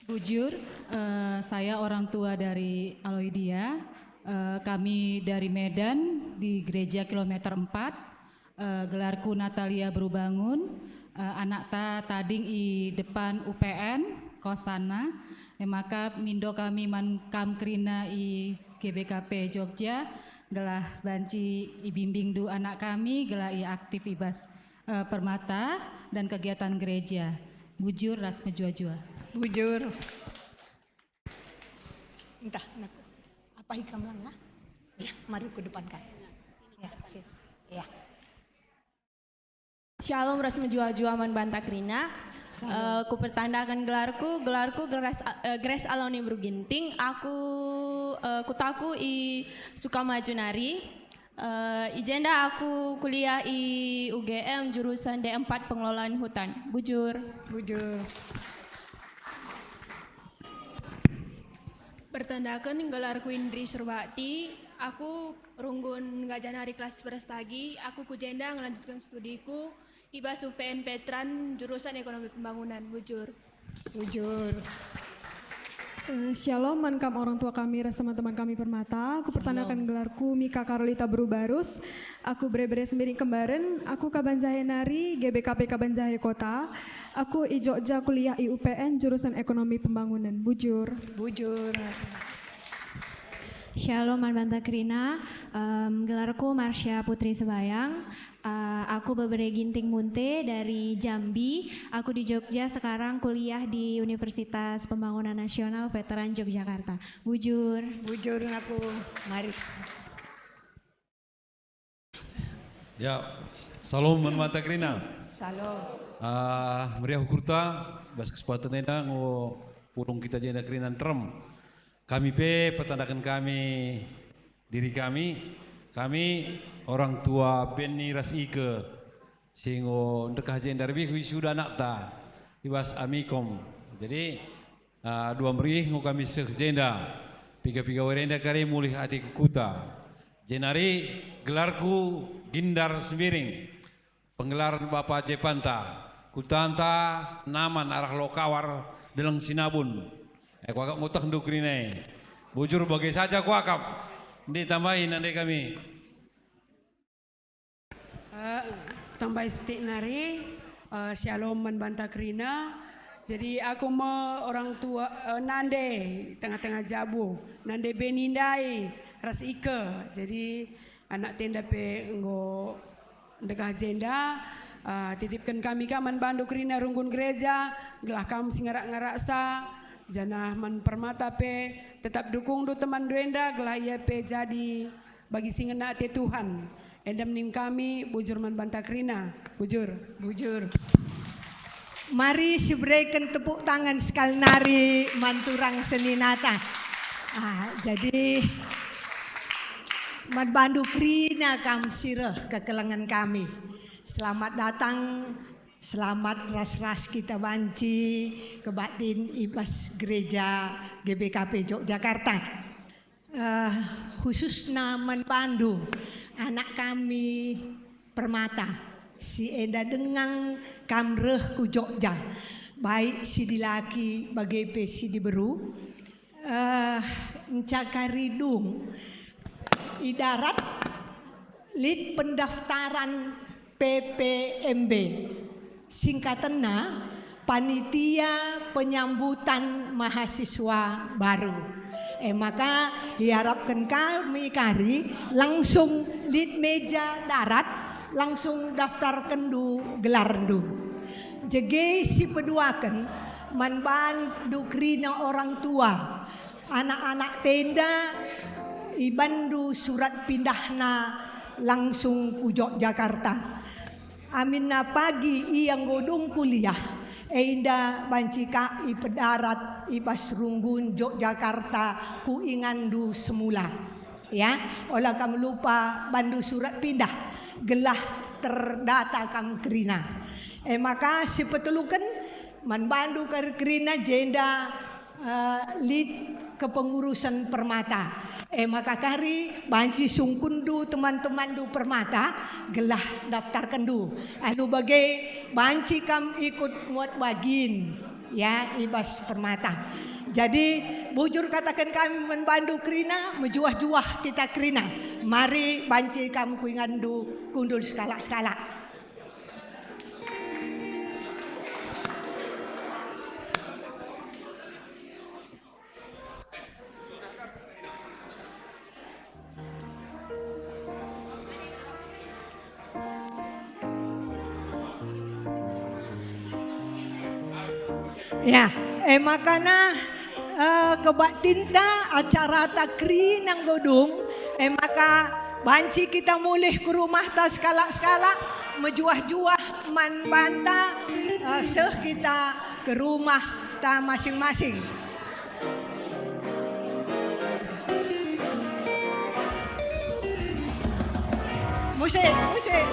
Bujur, eh, saya orang tua dari Aloydia. Eh, kami dari Medan, di gereja kilometer empat. Eh, gelarku Natalia Berubangun, eh, anakta tading i depan U P N, kosana. E maka mindo kami man kam kerina i G B K P Jogja, gelah banci ibimbingndu anak kami, gelah ia aktif i bas, eh, Permata dan kegiatan gereja. Bujur ras mejuah-juah. Bujur. Entah, nak, apa ikam lang, ah? Ya, mari ku depankan. Ya, sip. Ya. Shalom ras mejuah-juah man banta kerina. Shalom. Eh, kupertandaken gelarku, gelarku Grace, eh, Grace Aloni Beru Ginting. Aku, eh, kutaku i Sukamaju nari. Eh, i jenda aku kuliah i U G M, jurusan D empat Pengelolaan Hutan. Bujur. Bujur. Pertandaken, gelarku Indri Surbakti. Aku runggun Gajah Nari kelas sebelas tagi. Aku ku jenda ngelanjutken studiku i bas U P N Veteran, jurusan Ekonomi Pembangunan. Bujur. Bujur. Eh, shalom man kam orang tua kami ras teman-teman kami Permata. Aku pertandaken gelarku Mika Karolita Beru Barus. Aku bere-bere Sembiring Kembaren. Aku kaban jahe nari, G B K P kaban jahe kota. Aku i Jogja kuliah i U P N, jurusan Ekonomi Pembangunan. Bujur. Bujur. Shalom man banta kerina. Em, gelarku Marsha Putri Sebayang. Eh, aku bebere Ginting Munte dari Jambi. Aku di Jogja sekarang kuliah di Universitas Pembangunan Nasional Veteran Yogyakarta. Bujur. Bujur aku. Mari. Ya, shalom man banta kerina. Shalom. Ah, meriah ukurta, bas kesempatan enda enggo pulung kita jenda kerina nterem. Kami pe pertandaken kami, diri kami, kami orang tua Benny ras Ike, si enggo ndekah jenda rebih wisuda anakta i bas Amikom. Jadi, ah, dua meriah enggo kami seh jenda. Piga-piga wari enda kari mulih ate ku kuta. Jenari gelarku Gindar Sembiring. Penggelar bapa jepanta, kutanta Naman arah Lokawar, Deleng Sinabun. Eh, kuakap ngutehndu kerina e. Bujur bage saja kuakap. Ndi tambahi nande kami. Eh, tambahi sitik nari, eh, shalom man banta kerina. Jadi aku me orang tua, eh, nande tengah-tengah jabu, nande Beni ndai ras Ike. Jadi anak tenda pe enggo ndekah jenda, ah, titipken kami ka man bandu kerina runggun gereja, gelah kam si ngarak-ngaraksa, janah man Permata pe tetap dukungndu temanndu enda, gelah ia pe jadi bagi si ngena ate Tuhan. Enda min kami, bujur man banta kerina. Bujur. Bujur. Mari sibereken tepuk tangan sekali nari man turang seninata. Ah, jadi, man bandu kerina kam si reh kekelengen kami. Selamat datang, selamat ras-ras kita banci kebaktin i bas Gereja G B K P Yogyakarta. Eh, khususna man bandu, anak kami Permata, si enda denga kam reh ku Jogja, baik si dilaki bage pe si diberu. Eh, Encakari dung. I darat lit pendaftaran P P M B. Singkatenna, Panitia Penyambutan Mahasiswa Baru. E maka, iarapken kami kari langsung lit meja darat, langsung daftarkenndu gelarndu. Jege sipeduaken, man bandu kerina orang tua, anak-anak tenda, ibanndu surat pindahna langsung ku Yogyakarta. Aminna pagi ia enggo dung kuliah, enda banci ka ipedarat i bas runggun Yogyakarta ku inganndu semula. Ya, ola kam lupa bandu surat pindah, gelah terdata kam kerina. E maka sipeteluken, man bandu kari kerina jenda, eh, lit kepengurusan Permata. E maka kari banci sungkunndu teman-temanndu Permata gelah daftarkenndu. Alu bage banci kam ikut muat bagin, ya, i bas Permata. Jadi, bujur kataken kami man bandu kerina, mejuah-juah kita kerina. Mari banci kam ku inganndu kundul sekalak-sekalak. Ya, e makana, eh, kebaktinta acarata kerina enggo dung, e maka banci kita mulih ku rumahta sekalak-sekalak, mejuah-juah man banta, eh, seh kita ke rumahta masing-masing. Musik, musik.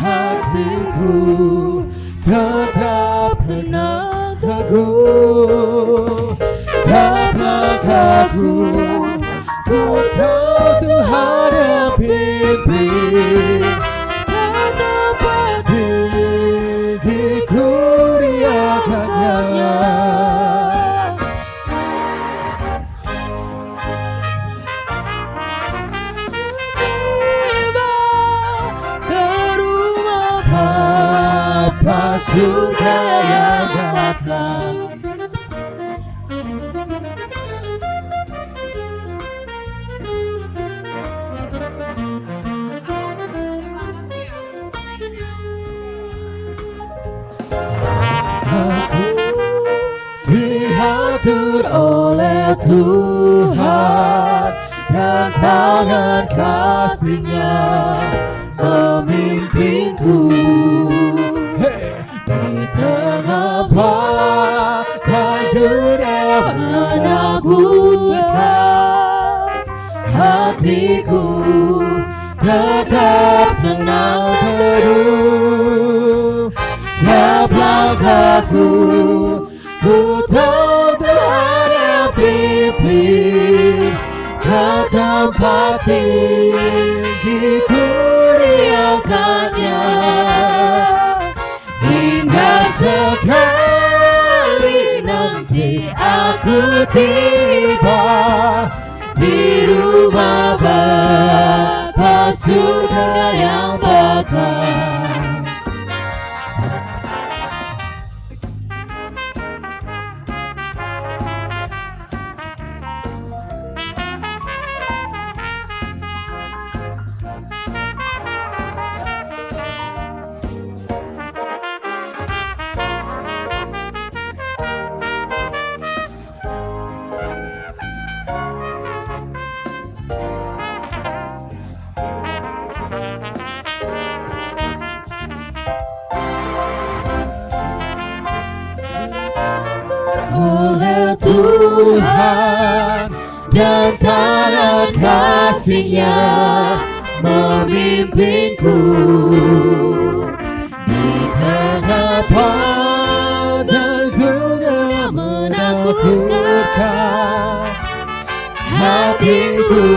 Hatiku tetap tenang teguh, tetap aku, ku tahu Tuhan yang pimpin, tetap hati di kuriakannya. Tiba ke rumah Bapa surga yang datang. Aku diatur oleh Tuhan dan tangan kasih-Nya memimpinku. Hey! Di tengah padang gurun aku tetap, hatiku tetap tenang teduh. Tiap langkahku, ku tahu Tuhan yang pimpin, ke tempat tinggi kuriakannya. Indah sekali nanti aku tiba di rumah Bapa surga yang bakal. Oleh Tuhan dan tangan kasih-Nya memimpinku di tengah padang dunia menakutkan. Hatiku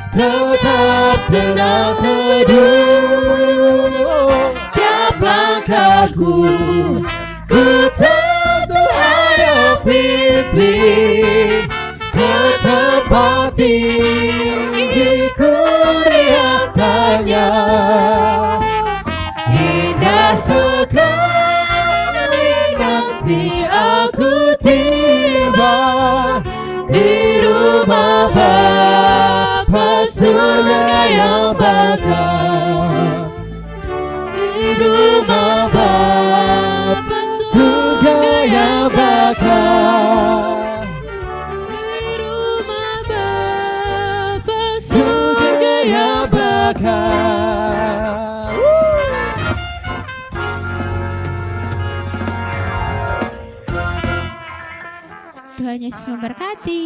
tetap tenang teduh, tiap langkahku ku tentu arah pimpin ke tempat tinggi ku riatanya. Indah sekali nanti aku tiba di rumah Bapa surga yang bakal. Di rumah Bapa surga yang bakal. Di rumah Bapa surga yang bakal. Tuhan Yesus memberkati.